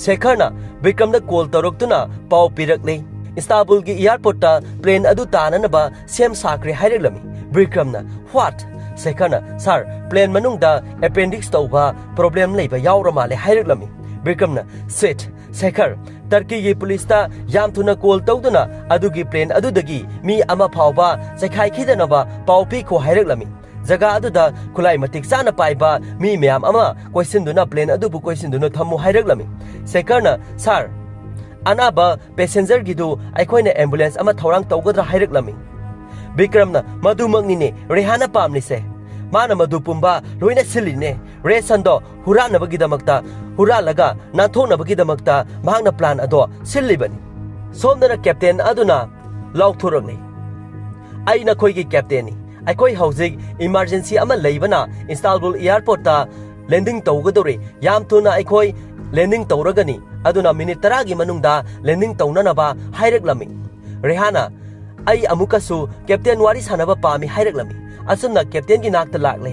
ꯁꯦꯈꯔꯅ ꯕꯤꯀ꯭ꯔꯝꯗ call ꯇꯧꯔꯛꯇꯨꯅ ꯄꯥꯎ ꯄꯤꯔꯛꯂꯦ꯫ ꯏꯁꯇꯥꯟꯕꯨꯜꯒꯤ airportꯇ plane ꯑꯗꯨ ꯇꯥꯅꯅꯕ ꯁꯦꯝ ꯁꯥꯈ꯭ꯔꯦ ꯍꯥꯏꯔꯛꯂꯝꯃꯤ꯫ ꯕꯤꯀ꯭ꯔꯝꯅ "What?" ꯁꯦꯈꯔꯅ "Sir, plane ꯃꯅꯨꯡꯗ appendix ꯇꯧꯕ problem ꯂꯩꯕ ꯌꯥꯎꯔ ꯃꯥꯜꯂꯦ" ꯍꯥꯏꯔꯛꯂꯝꯃꯤ꯫ ꯕꯤꯀ꯭ꯔꯝꯅ "Shit, ꯁꯦꯈꯔ, ꯇꯔꯀꯤꯒꯤ ꯄꯨꯂꯤꯁꯇ ꯌꯥꯝ ꯊꯨꯅ call ꯇꯧꯗꯨꯅ ꯑꯗꯨꯒꯤ plane ꯑꯗꯨꯗꯒꯤ ꯃꯤ ꯑꯃ ꯐꯥꯎꯕ ꯆꯩꯈꯥꯏꯈꯤꯗꯅꯕ ꯄꯥꯎ ꯄꯤꯈꯣ" ꯍꯥꯏꯔꯛꯂꯝꯃꯤ꯫ ꯖꯒꯥ ꯑꯗꯨꯗ ꯈꯨꯠꯂꯥꯏ ꯃꯇꯤꯛ ꯆꯥꯅ ꯄꯥꯏꯕ ꯃꯤ ꯃꯌꯥꯝ ꯑꯃ ꯀꯣꯏꯁꯤꯟꯗꯨꯅ plane ꯑꯗꯨꯕꯨ ꯀꯣꯏꯁꯤꯟꯗꯨꯅ ꯊꯝꯃꯨ ꯍꯥꯏꯔꯛꯂꯝꯃꯤ꯫ ꯁꯦꯈꯔꯅ "Sir, ꯑꯅꯥꯕ passengerꯒꯤꯗꯨ ꯑꯩꯈꯣꯏꯅ ambulance ꯑꯃ ꯊꯧꯔꯥꯡ ꯇꯧꯒꯗ꯭ꯔꯥ?" ꯍꯥꯏꯔꯛꯂꯝꯃꯤ꯫ ꯕꯤꯀ꯭ꯔꯝꯅ "ꯃꯗꯨꯃꯛꯅꯤꯅꯦ ꯔꯦꯍꯥꯟꯅ ꯄꯥꯝꯂꯤꯁꯦ꯫ ꯃꯥꯅ ꯃꯗꯨ ꯄꯨꯝꯕ ꯂꯣꯏꯅ ꯁꯤꯜꯂꯤꯅꯦ꯫ Rationꯗꯣ ꯍꯨꯔꯥꯟꯅꯕꯒꯤꯗꯃꯛꯇ, ꯍꯨꯔꯥꯜꯂꯒ ꯅꯥꯟꯊꯣꯛꯅꯕꯒꯤꯗꯃꯛꯇ ꯃꯍꯥꯛꯅ plan ꯑꯗꯣ ꯁꯤꯜꯂꯤꯕꯅꯤ꯫" ꯁꯣꯝꯗꯅ captain ꯑꯗꯨꯅ ꯂꯥꯎꯊꯣꯔꯛꯂꯤ, "ꯑꯩ ꯅꯈꯣꯏꯒꯤ captainꯅꯤ꯫ ꯑꯩꯈꯣꯏ ꯍꯧꯖꯤꯛ emergency ꯑꯃ ꯂꯩꯕꯅ ꯏꯁꯇꯥꯟꯕꯨꯜ airportꯇ landing ꯇꯧꯒꯗꯧꯔꯤ꯫ ꯌꯥꯝ ꯊꯨꯅ ꯑꯩꯈꯣꯏ landing ꯇꯧꯔꯒꯅꯤ, ꯑꯗꯨꯅ minute ꯇꯔꯥꯒꯤ ꯃꯅꯨꯡꯗ landing ꯇꯧꯅꯅꯕ" ꯍꯥꯏꯔꯛꯂꯝꯃꯤ꯫ ꯔꯦꯍꯥꯟꯅ "ꯑꯩ ꯑꯃꯨꯛꯀꯁꯨ captain ꯋꯥꯔꯤ ꯁꯥꯟꯅꯕ ꯄꯥꯝꯃꯤ" ꯍꯥꯏꯔꯛꯂꯝꯃꯤ꯫ ꯑꯁꯨꯝꯅ captainꯒꯤ ꯅꯥꯛꯇ ꯂꯥꯛꯂꯦ꯫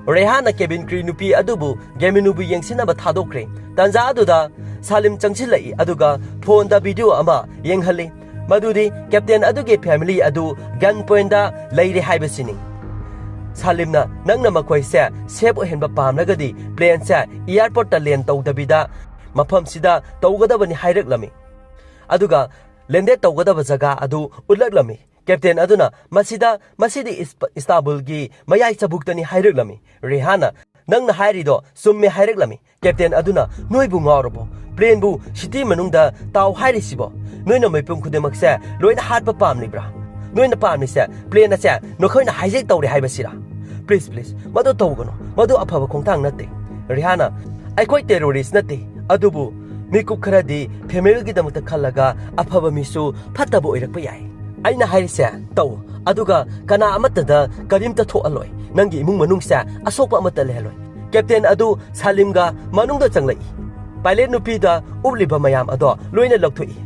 ꯔꯦꯍꯥꯟꯅ ꯀꯦꯕꯤꯟ ꯀ꯭ꯔꯨ ꯅꯨꯄꯤ ꯑꯗꯨꯕꯨ ꯒꯦꯃꯤꯅꯨꯕꯨ ꯌꯦꯡꯁꯤꯟꯅꯕ ꯊꯥꯗꯣꯛꯈ꯭ꯔꯦ꯫ ꯇꯥꯟꯖꯥ ꯑꯗꯨꯗ ꯁꯥꯂꯤꯝ ꯆꯪꯁꯤꯜꯂꯛꯏ, ꯑꯗꯨꯒ ꯐꯣꯟꯗ ꯚꯤꯗꯤꯑꯣ ꯑꯃ ꯌꯦꯡꯍꯜꯂꯤ꯫ ꯃꯗꯨꯗꯤ ꯀꯦꯞꯇꯦꯟ ꯑꯗꯨꯒꯤ ꯐꯦꯃꯤꯂꯤ ꯑꯗꯨ ꯒꯟ ꯄꯣꯏꯟꯗ ꯂꯩꯔꯦ ꯍꯥꯏꯕꯁꯤꯅꯤ꯫ ꯁꯥꯂꯤꯝꯅ, "ꯅꯪꯅ ꯃꯈꯣꯏꯁꯦ ꯁꯦꯐ ꯑꯣꯏꯍꯟꯕ ꯄꯥꯝꯂꯒꯗꯤ ꯄ꯭ꯂꯦꯟꯁꯦ ꯑꯦꯌꯥꯔꯄꯣꯔꯠꯇ ꯂꯦꯟ ꯇꯧꯗꯕꯤꯗ ꯃꯐꯝꯁꯤꯗ ꯇꯧꯒꯗꯕꯅꯤ" ꯍꯥꯏꯔꯛꯂꯝꯃꯤ꯫ ꯑꯗꯨꯒ ꯂꯦꯟꯗꯦꯠ ꯇꯧꯒꯗꯕ ꯖꯒꯥ ꯑꯗꯨ ꯎꯠꯂꯛꯂꯝꯃꯤ꯫ ꯀꯦꯞꯇꯦꯟ ꯑꯗꯨꯅ, "ꯃꯁꯤꯗ, ꯃꯁꯤꯗꯤ ꯏꯁ-, ꯏꯁꯇꯥꯕꯨꯜꯒꯤ ꯃꯌꯥꯏ ꯆꯕꯨꯛꯇꯅꯤ" ꯍꯥꯏꯔꯛꯂꯝꯃꯤ꯫ ꯔꯦꯍꯥꯟꯅ, "ꯅꯪꯅ ꯍꯥꯏꯔꯤꯗꯣ ꯆꯨꯝꯃꯦ" ꯍꯥꯏꯔꯛꯂꯝꯃꯤ꯫ ꯀꯦꯞꯇꯦꯟ ꯑꯗꯨꯅ, "ꯅꯣꯏꯕꯨ ꯉꯥꯎꯔꯕꯣ? ꯄ꯭ꯂꯦꯟꯕꯨ ꯁꯤꯇꯤ ꯃꯅꯨꯡꯗ ꯇꯥꯎ ꯍꯥꯏꯔꯤꯁꯤꯕꯣ? ꯅꯣꯏꯅ ꯃꯤꯄꯨꯝ ꯈꯨꯗꯤꯡꯃꯛꯁꯦ ꯂꯣꯏꯅ ꯍꯥꯠꯄ ꯄꯥꯝꯂꯤꯕ꯭ꯔꯥ? ꯅꯣꯏꯅ ꯄꯥꯝꯂꯤꯁꯦ ꯄ꯭ꯂꯦꯟ ꯑꯁꯦ ꯅꯈꯣꯏꯅ ꯍꯥꯏꯖꯦꯛ ꯇꯧꯔꯦ ꯍꯥꯏꯕꯁꯤꯔꯥ? ꯄ꯭ꯂꯤꯖ, ꯄ꯭ꯂꯤꯖ, ꯃꯗꯨ ꯇꯧꯒꯅꯨ꯫ ꯃꯗꯨ ꯑꯐꯕ ꯈꯣꯡꯊꯥꯡ ꯅꯠꯇꯦ꯫" ꯔꯦꯍꯥꯟꯅ, "ꯑꯩꯈꯣꯏ ꯇꯦꯔꯣꯔꯤꯁ ꯅꯠꯇꯦ, ꯑꯗꯨꯕꯨ ꯃꯤꯀꯨꯞ ꯈꯔꯗꯤ ꯐꯦꯃꯤꯂꯤꯒꯤꯗꯃꯛꯇ ꯈꯜꯂꯒ ꯑꯐꯕ ꯃꯤꯁꯨ ꯐꯠꯇꯕ ꯑꯣꯏꯔꯛꯄ ꯌꯥꯏ꯫ ꯑꯩꯅ ꯍꯥꯏꯔꯤꯁꯦ ꯇꯧ, ꯑꯗꯨꯒ ꯀꯅꯥ ꯑꯃꯠꯇꯗ ꯀꯔꯤꯝꯇ ꯊꯣꯛꯍꯜꯂꯣꯏ꯫ ꯅꯪꯒꯤ ꯏꯃꯨꯡ ꯃꯅꯨꯡꯁꯦ ꯑꯁꯣꯛꯄ ꯑꯃꯠꯇ ꯂꯩꯍꯜꯂꯣꯏ꯫" ꯀꯦꯞꯇꯦꯟ ꯑꯗꯨ ꯁꯥꯂꯤꯝꯒ ꯃꯅꯨꯡꯗ ꯆꯪꯂꯛꯏ꯫ ꯄꯥꯏꯂꯦꯠ ꯅꯨꯄꯤꯗ ꯎꯞꯂꯤꯕ ꯃꯌꯥꯝ ꯑꯗꯣ ꯂꯣꯏꯅ ꯂꯧꯊꯣꯛꯏ꯫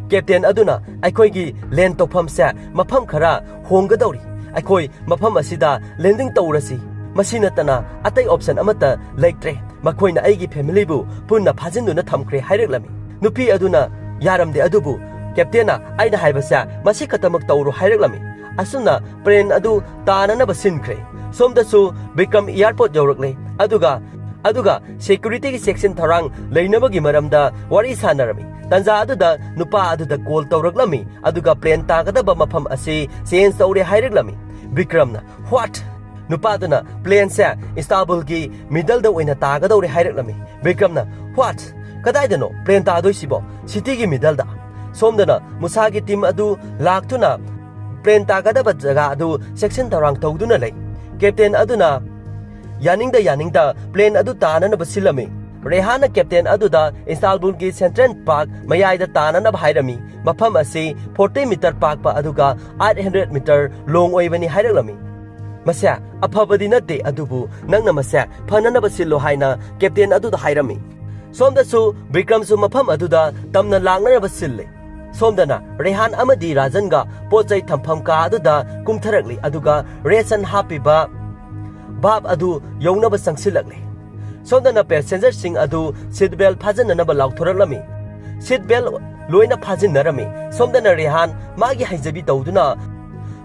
ꯀꯦꯞꯇꯦꯟ ꯑꯗꯨꯅ, "ꯑꯩꯈꯣꯏꯒꯤ ꯂꯦꯟ ꯇꯧꯐꯝꯁꯦ ꯃꯐꯝ ꯈꯔ ꯍꯣꯡꯒꯗꯧꯔꯤ꯫ ꯑꯩꯈꯣꯏ ꯃꯐꯝ ꯑꯁꯤꯗ ꯂꯦꯟꯗꯤꯡ ꯇꯧꯔꯁꯤ꯫ ꯃꯁꯤ ꯅꯠꯇꯅ ꯑꯇꯩ ꯑꯣꯞꯁꯟ ꯑꯃꯠꯇ ꯂꯩꯇ꯭ꯔꯦ꯫ ꯃꯈꯣꯏꯅ ꯑꯩꯒꯤ ꯐꯦꯃꯤꯂꯤꯕꯨ ꯄꯨꯟꯅ ꯐꯥꯖꯤꯟꯗꯨꯅ ꯊꯝꯈ꯭ꯔꯦ" ꯍꯥꯏꯔꯛꯂꯝꯃꯤ꯫ ꯅꯨꯄꯤ ꯑꯗꯨꯅ ꯌꯥꯔꯝꯗꯦ, ꯑꯗꯨꯕꯨ ꯀꯦꯞꯇꯦꯟꯅ, "ꯑꯩꯅ ꯍꯥꯏꯕꯁꯦ ꯃꯁꯤ ꯈꯛꯇꯃꯛ ꯇꯧꯔꯣ" ꯍꯥꯏꯔꯛꯂꯝꯃꯤ꯫ ꯑꯁꯨꯝꯅ ꯄ꯭ꯂꯦꯟ ꯑꯗꯨ ꯇꯥꯅꯅꯕ ꯁꯤꯟꯈ꯭ꯔꯦ꯫ ꯁꯣꯝꯗꯁꯨ ꯕꯤꯀ꯭ꯔꯝ ꯑꯦꯌꯥꯔꯄꯣꯔꯠ ꯌꯧꯔꯛꯂꯦ, ꯑꯗꯨꯒ, ꯑꯗꯨꯒ ꯁꯦꯀ꯭ꯌꯨꯔꯤꯇꯤꯒꯤ ꯆꯦꯛꯁꯤꯟ ꯊꯧꯔꯥꯡ ꯂꯩꯅꯕꯒꯤ ꯃꯔꯝꯗ ꯋꯥꯔꯤ ꯁꯥꯟꯅꯔꯝꯃꯤ꯫ ꯇꯥꯟꯖꯥ ꯑꯗꯨꯗ ꯅꯨꯄꯥ ꯑꯗꯨꯗ ꯀꯣꯜ ꯇꯧꯔꯛꯂꯝꯃꯤ, ꯑꯗꯨꯒ ꯄ꯭ꯂꯦꯟ ꯇꯥꯒꯗꯕ ꯃꯐꯝ ꯑꯁꯤ ꯆꯦꯟꯖ ꯇꯧꯔꯦ ꯍꯥꯏꯔꯛꯂꯝꯃꯤ꯫ ꯕꯤꯀ꯭ꯔꯝꯅ, "ꯍ꯭ꯋꯥꯠ?" ꯅꯨꯄꯥꯗꯨꯅ, "ꯄ꯭ꯂꯦꯟꯁꯦ ꯏꯁꯇꯥꯕꯨꯜꯒꯤ ꯃꯤꯗꯜꯗ ꯑꯣꯏꯅ ꯇꯥꯒꯗꯧꯔꯦ" ꯍꯥꯏꯔꯛꯂꯝꯃꯤ꯫ ꯕꯤꯀ꯭ꯔꯝꯅ, "ꯍ꯭ꯋꯥꯠ? ꯀꯗꯥꯏꯗꯅꯣ ꯄ꯭ꯂꯦꯟ ꯇꯥꯗꯣꯏꯁꯤꯕꯣ? ꯁꯤꯇꯤꯒꯤ ꯃꯤꯗꯜꯗ?" ꯁꯣꯝꯗꯅ ꯃꯨꯁꯥꯒꯤ ꯇꯤꯝ ꯑꯗꯨ ꯂꯥꯛꯇꯨꯅ ꯄ꯭ꯂꯦꯟ ꯇꯥꯒꯗꯕ ꯖꯒꯥ ꯑꯗꯨ ꯆꯦꯛꯁꯤꯟ ꯊꯧꯔꯥꯡ ꯇꯧꯗꯨꯅ ꯂꯩ꯫ ꯀꯦꯞꯇꯦꯟ ꯑꯗꯨꯅ ꯌꯥꯅꯤꯡꯗ ꯌꯥꯅꯤꯡꯗ ꯄ꯭ꯂꯦꯟ ꯑꯗꯨ ꯇꯥꯅꯅꯕ ꯁꯤꯜꯂꯝꯃꯤ꯫ ꯔꯦꯍꯥꯟꯅ ꯀꯦꯞꯇꯦꯟ ꯑꯗꯨꯗ ꯏꯁꯇꯥꯟꯕꯨꯜꯒꯤ ꯁꯦꯟꯇ꯭ꯔꯦꯜ ꯄꯥꯔꯛ ꯃꯌꯥꯏꯗ ꯇꯥꯅꯅꯕ ꯍꯥꯏꯔꯝꯃꯤ꯫ ꯃꯐꯝ ꯑꯁꯤ ꯐꯣꯔꯇꯤ ꯃꯤꯇꯔ ꯄꯥꯛꯄ ꯑꯗꯨꯒ ꯑꯩꯠ ꯍꯟꯗ꯭ꯔꯦꯠ ꯃꯤꯇꯔ ꯂꯣꯡ ꯑꯣꯏꯕꯅꯤ ꯍꯥꯏꯔꯛꯂꯝꯃꯤ꯫ "ꯃꯁꯦ ꯑꯐꯕꯗꯤ ꯅꯠꯇꯦ, ꯑꯗꯨꯕꯨ ꯅꯪꯅ ꯃꯁꯦ ꯐꯅꯅꯕ ꯁꯤꯜꯂꯣ" ꯍꯥꯏꯅ ꯀꯦꯞꯇꯦꯟ ꯑꯗꯨꯗ ꯍꯥꯏꯔꯝꯃꯤ꯫ ꯁꯣꯝꯗꯁꯨ ꯕꯤꯀ꯭ꯔꯝꯁꯨ ꯃꯐꯝ ꯑꯗꯨꯗ ꯇꯝꯅ ꯂꯥꯛꯅꯅꯕ ꯁꯤꯜꯂꯤ꯫ ꯁꯣꯝꯗꯅ ꯔꯦꯍꯥꯟ ꯑꯃꯗꯤ ꯔꯥꯖꯟꯒ ꯄꯣꯠ ꯆꯩ ꯊꯝꯐꯝ ꯀꯥ ꯑꯗꯨꯗ ꯀꯨꯝꯊꯔꯛꯂꯤ, ꯑꯗꯨꯒ ꯔꯦꯁꯟ ꯍꯥꯞꯄꯤꯕ ꯚꯥꯞ ꯑꯗꯨ ꯌꯧꯅꯕ ꯆꯪꯁꯤꯜꯂꯛꯂꯦ꯫ ꯁꯣꯝꯗꯅ ꯄꯦꯁꯦꯟꯖꯔꯁꯤꯡ ꯑꯗꯨ ꯁꯤꯠ ꯕꯦꯜ ꯐꯥꯖꯤꯟꯅꯅꯕ ꯂꯥꯎꯊꯣꯔꯛꯂꯝꯃꯤ꯫ ꯁꯤꯠ ꯕꯦꯜ ꯂꯣꯏꯅ ꯐꯥꯖꯤꯟꯅꯔꯝꯃꯤ꯫ ꯁꯣꯝꯗꯅ ꯔꯦꯍꯥꯟ ꯃꯥꯒꯤ ꯍꯩꯖꯕꯤ ꯇꯧꯗꯨꯅ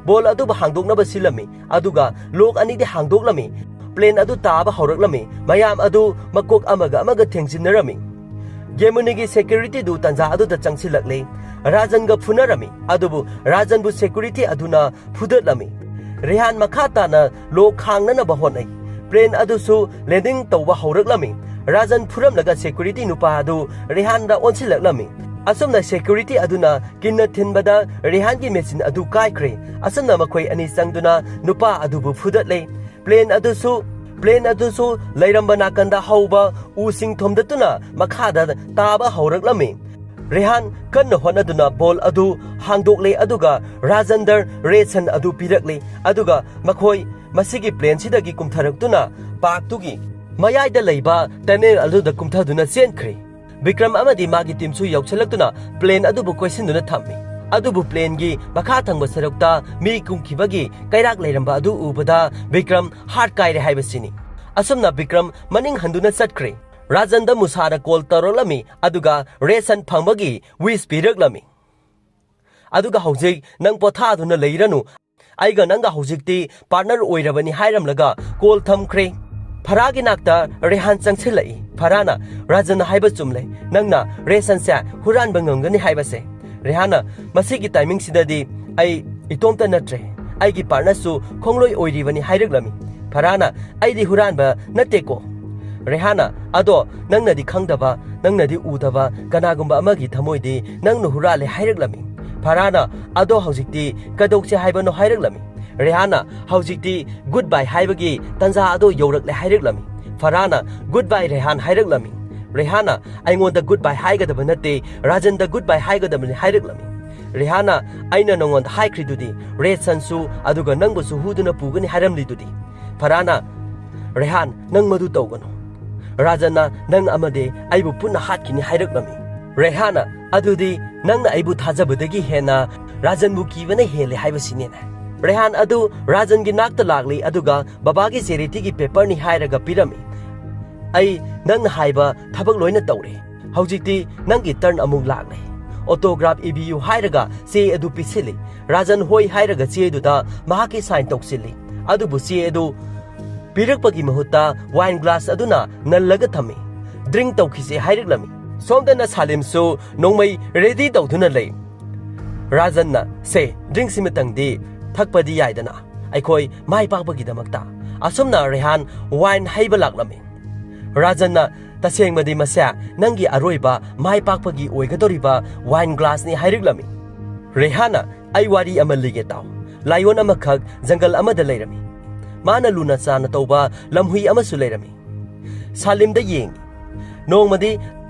ꯕꯣꯜ ꯑꯗꯨꯕꯨ ꯍꯥꯡꯗꯣꯛꯅꯕ ꯁꯤꯜꯂꯝꯃꯤ꯫ ꯑꯗꯨꯒ ꯂꯣꯛ ꯑꯅꯤꯗꯤ ꯍꯥꯡꯗꯣꯛꯂꯝꯃꯤ꯫ ꯄ꯭ꯂꯦꯟ ꯑꯗꯨ ꯇꯥꯕ ꯍꯧꯔꯛꯂꯝꯃꯤ꯫ ꯃꯌꯥꯝ ꯑꯗꯨ ꯃꯀꯣꯛ ꯑꯃꯒ ꯑꯃꯒ ꯊꯦꯡꯖꯤꯟꯅꯔꯝꯃꯤ꯫ ꯒꯦꯃꯨꯅꯤꯒꯤ ꯁꯦꯀ꯭ꯌꯨꯔꯤꯇꯤꯗꯨ ꯇꯟꯖꯥ ꯑꯗꯨꯗ ꯆꯪꯁꯤꯜꯂꯛꯂꯦ꯫ ꯔꯥꯖꯟꯒ ꯐꯨꯅꯔꯝꯃꯤ꯫ ꯑꯗꯨꯕꯨ ꯔꯥꯖꯟꯕꯨ ꯁꯦꯀ꯭ꯌꯨꯔꯤꯇꯤ ꯑꯗꯨꯅ ꯐꯨꯗꯠꯂꯝꯃꯤ꯫ ꯔꯦꯍꯥꯟ ꯃꯈꯥ ꯇꯥꯅ ꯂꯣꯛ ꯈꯥꯡꯅꯅꯕ ꯍꯣꯠꯅꯩ꯫ ꯄ꯭ꯂꯦꯟ ꯑꯗꯨꯁꯨ ꯂꯦꯟꯗꯤꯡ ꯇꯧꯕ ꯍꯧꯔꯛꯂꯝꯃꯤ꯫ ꯔꯥꯖꯟ ꯐꯨꯔꯝꯂꯒ ꯁꯦꯀ꯭ꯌꯨꯔꯤꯇꯤ ꯅꯨꯄꯥ ꯑꯗꯨ ꯔꯦꯍꯥꯟꯗ ꯑꯣꯟꯁꯤꯜꯂꯛꯂꯝꯃꯤ꯫ ꯑꯁꯨꯝꯅ ꯁꯦꯀ꯭ꯌꯨꯔꯤꯇꯤ ꯑꯗꯨꯅ ꯀꯤꯟꯅ ꯊꯤꯟꯕꯗ ꯔꯦꯍꯥꯟꯒꯤ ꯃꯦꯆꯤꯟ ꯑꯗꯨ ꯀꯥꯏꯈ꯭ꯔꯦ꯫ ꯑꯁꯨꯝꯅ ꯃꯈꯣꯏ ꯑꯅꯤ ꯆꯪꯗꯨꯅ ꯅꯨꯄꯥ ꯑꯗꯨꯕꯨ ꯐꯨꯗꯠꯂꯦ꯫ ꯄ꯭ꯂꯦꯟ ꯑꯗꯨꯁꯨ, ꯄ꯭ꯂꯦꯟ ꯑꯗꯨꯁꯨ ꯂꯩꯔꯝꯕ ꯅꯥꯀꯟꯗ ꯍꯧꯕ ꯎꯁꯤꯡ ꯊꯣꯝꯗꯠꯇꯨꯅ ꯃꯈꯥꯗ ꯇꯥꯕ ꯍꯧꯔꯛꯂꯝꯃꯤ꯫ ꯔꯦꯍꯥꯟ ꯀꯟꯅ ꯍꯣꯠꯅꯗꯨꯅ ꯕꯣꯜ ꯑꯗꯨ ꯍꯥꯡꯗꯣꯛꯂꯦ, ꯑꯗꯨꯒ ꯔꯥꯖꯟꯗ ꯔꯦꯁꯟ ꯑꯗꯨ ꯄꯤꯔꯛꯂꯦ, ꯑꯗꯨꯒ ꯃꯈꯣꯏ ꯃꯁꯤꯒꯤ ꯄ꯭ꯂꯦꯟꯁꯤꯗꯒꯤ ꯀꯨꯝꯊꯔꯛꯇꯨꯅ ꯄꯥꯔꯛꯇꯨꯒꯤ ꯃꯌꯥꯏꯗ ꯂꯩꯕ ꯇꯅꯦꯜ ꯑꯗꯨꯗ ꯀꯨꯝꯊꯗꯨꯅ ꯆꯦꯟꯈ꯭ꯔꯦ꯫ ꯕꯤꯀ꯭ꯔꯝ ꯑꯃꯗꯤ ꯃꯥꯒꯤ ꯇꯤꯝꯁꯨ ꯌꯧꯁꯤꯜꯂꯛꯇꯨꯅ ꯄ꯭ꯂꯦꯟ ꯑꯗꯨꯕꯨ ꯀꯣꯏꯁꯤꯟꯗꯨꯅ ꯊꯝꯃꯤ꯫ ꯑꯗꯨꯕꯨ ꯄ꯭ꯂꯦꯟꯒꯤ ꯃꯈꯥ ꯊꯪꯕ ꯁꯔꯨꯛꯇ ꯃꯤ ꯀꯨꯝꯈꯤꯕꯒꯤ ꯀꯩꯔꯥꯛ ꯂꯩꯔꯝꯕ ꯑꯗꯨ ꯎꯕꯗ ꯕꯤꯀ꯭ꯔꯝ ꯍꯥꯔꯠ ꯀꯥꯏꯔꯦ ꯍꯥꯏꯕꯁꯤꯅꯤ꯫ ꯑꯁꯨꯝꯅ ꯕꯤꯀ꯭ꯔꯝ ꯃꯅꯤꯡ ꯍꯟꯗꯨꯅ ꯆꯠꯈ꯭ꯔꯦ꯫ ꯔꯥꯖꯟꯗ ꯃꯨꯁꯥꯅ ꯀꯣꯜ ꯇꯧꯔꯛꯂꯝꯃꯤ, ꯑꯗꯨꯒ ꯔꯦꯁꯟ ꯐꯪꯕꯒꯤ ꯋꯤꯁ ꯄꯤꯔꯛꯂꯝꯃꯤ꯫ ꯑꯗꯨꯒ ꯍꯧꯖꯤꯛ ꯅꯪ ꯄꯣꯊꯥꯗꯨꯅ ꯂꯩꯔꯅꯨ꯫ ꯑꯩꯒ ꯅꯪꯒ ꯍꯧꯖꯤꯛꯇꯤ ꯄꯥꯔꯠꯅꯔ ꯑꯣꯏꯔꯕꯅꯤ ꯍꯥꯏꯔꯝꯂꯒ ꯀꯣꯜ ꯊꯝꯈ꯭ꯔꯦ꯫ ꯐꯔꯥꯒꯤ ꯅꯥꯛꯇ ꯔꯦꯍꯥꯟ ꯆꯪꯁꯤꯜꯂꯛꯏ꯫ ꯐꯔꯥꯅ, "ꯔꯥꯖꯟꯅ ꯍꯥꯏꯕ ꯆꯨꯝꯂꯦ, ꯅꯪꯅ ꯔꯦꯁꯟꯁꯦ ꯍꯨꯔꯥꯟꯕ ꯉꯝꯒꯅꯤ ꯍꯥꯏꯕꯁꯦ"꯫ ꯔꯦꯍꯥꯟꯅ, "ꯃꯁꯤꯒꯤ ꯇꯥꯏꯃꯤꯡꯁꯤꯗꯗꯤ ꯑꯩ ꯏꯇꯣꯝꯇ ꯅꯠꯇ꯭ꯔꯦ, ꯑꯩꯒꯤ ꯄꯥꯔꯠꯅꯔꯁꯨ ꯈꯣꯡꯂꯣꯏ ꯑꯣꯏꯔꯤꯕꯅꯤ" ꯍꯥꯏꯔꯛꯂꯝꯃꯤ꯫ ꯐꯔꯥꯅ, "ꯑꯩꯗꯤ ꯍꯨꯔꯥꯟꯕ ꯅꯠꯇꯦꯀꯣ"꯫ ꯔꯦꯍꯥꯟꯅ, "ꯑꯗꯣ ꯅꯪꯅꯗꯤ ꯈꯪꯗꯕ, ꯅꯪꯅꯗꯤ ꯎꯗꯕ ꯀꯅꯥꯒꯨꯝꯕ ꯑꯃꯒꯤ ꯊꯃꯣꯏꯗꯤ ꯅꯪꯅ ꯍꯨꯔꯥꯜꯂꯦ" ꯍꯥꯏꯔꯛꯂꯝꯃꯤ꯫ ꯐꯔꯥꯅ, "ꯑꯗꯣ ꯍꯧꯖꯤꯛꯇꯤ ꯀꯩꯗꯧꯁꯦ ꯍꯥꯏꯕꯅꯣ?" ꯍꯥꯏꯔꯛꯂꯝꯃꯤ꯫ ꯔꯦꯍꯥꯟꯅ, "ꯍꯧꯖꯤꯛꯇꯤ ꯒꯨꯗ ꯕꯥꯏ ꯍꯥꯏꯕꯒꯤ ꯇꯥꯟꯖꯥ ꯑꯗꯣ ꯌꯧꯔꯛꯂꯦ" ꯍꯥꯏꯔꯛꯂꯝꯃꯤ꯫ ꯐꯔꯥꯅ, "ꯒꯨꯗ ꯕꯥꯏ ꯔꯦꯍꯥꯟ" ꯍꯥꯏꯔꯛꯂꯝꯃꯤ꯫ ꯔꯦꯍꯥꯟꯅ, "ꯑꯩꯉꯣꯟꯗ ꯒꯨꯗ ꯕꯥꯏ ꯍꯥꯏꯒꯗꯕ ꯅꯠꯇꯦ, ꯔꯥꯖꯟꯗ ꯒꯨꯗ ꯕꯥꯏ ꯍꯥꯏꯒꯗꯕꯅꯤ" ꯍꯥꯏꯔꯛꯂꯝꯃꯤ꯫ ꯔꯦꯍꯥꯟꯅ, "ꯑꯩꯅ ꯅꯉꯣꯟꯗ ꯍꯥꯏꯈ꯭ꯔꯤꯗꯨꯗꯤ, ꯔꯦꯁꯟꯁꯨ ꯑꯗꯨꯒ ꯅꯪꯕꯨꯁꯨ ꯍꯨꯗꯨꯅ ꯄꯨꯒꯅꯤ ꯍꯥꯏꯔꯝꯂꯤꯗꯨꯗꯤ"꯫ ꯐꯔꯥꯅ, "ꯔꯦꯍꯥꯟ, ꯅꯪ ꯃꯗꯨ ꯇꯧꯒꯅꯨ꯫ ꯔꯥꯖꯟꯅ ꯅꯪ ꯑꯃꯗꯤ ꯑꯩꯕꯨ ꯄꯨꯟꯅ ꯍꯥꯠꯈꯤꯅꯤ ꯍꯥꯏꯔꯛꯂꯝꯃꯤ"꯫ ꯔꯦꯍꯥꯟꯅ, "ꯑꯗꯨꯗꯤ ꯅꯪꯅ ꯑꯩꯕꯨ ꯊꯥꯖꯕꯗꯒꯤ ꯍꯦꯟꯅ ꯔꯥꯖꯟꯕꯨ ꯀꯤꯕꯅ ꯍꯦꯜꯂꯦ ꯍꯥꯏꯕꯁꯤꯅꯦꯅꯦ"꯫ ꯔꯦꯍꯥꯟ ꯑꯗꯨ ꯔꯥꯖꯟꯒꯤ ꯅꯥꯛꯇ ꯂꯥꯛꯂꯤ, ꯑꯗꯨꯒ ꯕꯕꯥꯒꯤ ꯆꯦꯔꯤꯇꯤꯒꯤ ꯄꯦꯄꯔꯅꯤ ꯍꯥꯏꯔꯒ ꯄꯤꯔꯝꯃꯤ꯫ "ꯑꯩ ꯅꯪꯅ ꯍꯥꯏꯕ ꯊꯕꯛ ꯂꯣꯏꯅ ꯇꯧꯔꯦ꯫ ꯍꯧꯖꯤꯛꯇꯤ ꯅꯪꯒꯤ ꯇꯔꯟ ꯑꯃꯨꯛ ꯂꯥꯛꯂꯦ꯫ ꯑꯣꯇꯣꯒ꯭ꯔꯥꯐ ꯏꯕꯤꯌꯨ" ꯍꯥꯏꯔꯒ ꯆꯦ ꯑꯗꯨ ꯄꯤꯁꯤꯜꯂꯤ꯫ ꯔꯥꯖꯟ "ꯍꯣꯏ" ꯍꯥꯏꯔꯒ ꯆꯦ ꯑꯗꯨꯗ ꯃꯍꯥꯛꯀꯤ ꯁꯥꯏꯟ ꯇꯧꯁꯤꯜꯂꯤ꯫ ꯑꯗꯨꯕꯨ ꯆꯦ ꯑꯗꯨ ꯄꯤꯔꯛꯄꯒꯤ ꯃꯍꯨꯠꯇ ꯋꯥꯏꯟ ꯒ꯭ꯂꯥꯁ ꯑꯗꯨꯅ ꯅꯜꯂꯒ ꯊꯝꯃꯤ꯫ "ꯗ꯭ꯔꯤꯡ ꯇꯧꯈꯤꯁꯦ" ꯍꯥꯏꯔꯛꯂꯝꯃꯤ꯫ ꯁꯣꯝꯗꯅ ꯁꯥꯂꯤꯝꯁꯨ ꯅꯣꯡꯃꯩ ꯔꯦꯗꯤ ꯇꯧꯗꯨꯅ ꯂꯩ꯫ ꯔꯥꯖꯟꯅ, "ꯁꯦ, ꯗ꯭ꯔꯤꯡꯁꯤꯃꯇꯪꯗꯤ ꯊꯛꯄꯗꯤ ꯌꯥꯏꯗꯅ, ꯑꯩꯈꯣꯏ ꯃꯥꯏ ꯄꯥꯛꯄꯒꯤꯗꯃꯛꯇ"꯫ ꯑꯁꯨꯝꯅ ꯔꯦꯍꯥꯟ ꯋꯥꯏꯟ ꯍꯩꯕ ꯂꯥꯛꯂꯝꯃꯤ꯫ ꯔꯥꯖꯟꯅ, "ꯇꯁꯦꯡꯕꯗꯤ ꯃꯁꯦ ꯅꯪꯒꯤ ꯑꯔꯣꯏꯕ ꯃꯥꯏ ꯄꯥꯛꯄꯒꯤ ꯑꯣꯏꯒꯗꯧꯔꯤꯕ ꯋꯥꯏꯟ ꯒ꯭ꯂꯥꯁꯅꯤ" ꯍꯥꯏꯔꯛꯂꯝꯃꯤ꯫ ꯔꯦꯍꯥꯟꯅ, "ꯑꯩ ꯋꯥꯔꯤ ꯑꯃ ꯂꯤꯒꯦ ꯇꯥꯎ꯫ ꯂꯥꯏꯑꯣꯟ ꯑꯃꯈꯛ ꯖꯪꯒꯜ ꯑꯃꯗ ꯂꯩꯔꯝꯃꯤ꯫ ꯃꯥꯅ ꯂꯨꯅ ꯆꯥꯟꯅ ꯇꯧꯕ ꯂꯝꯍꯨꯏ ꯑꯃꯁꯨ ꯂꯩꯔꯝꯃꯤ"꯫ ꯁꯥꯂꯤꯝꯗ ꯌꯦꯡꯉꯤ꯫ ꯅꯣꯡꯃꯗꯤ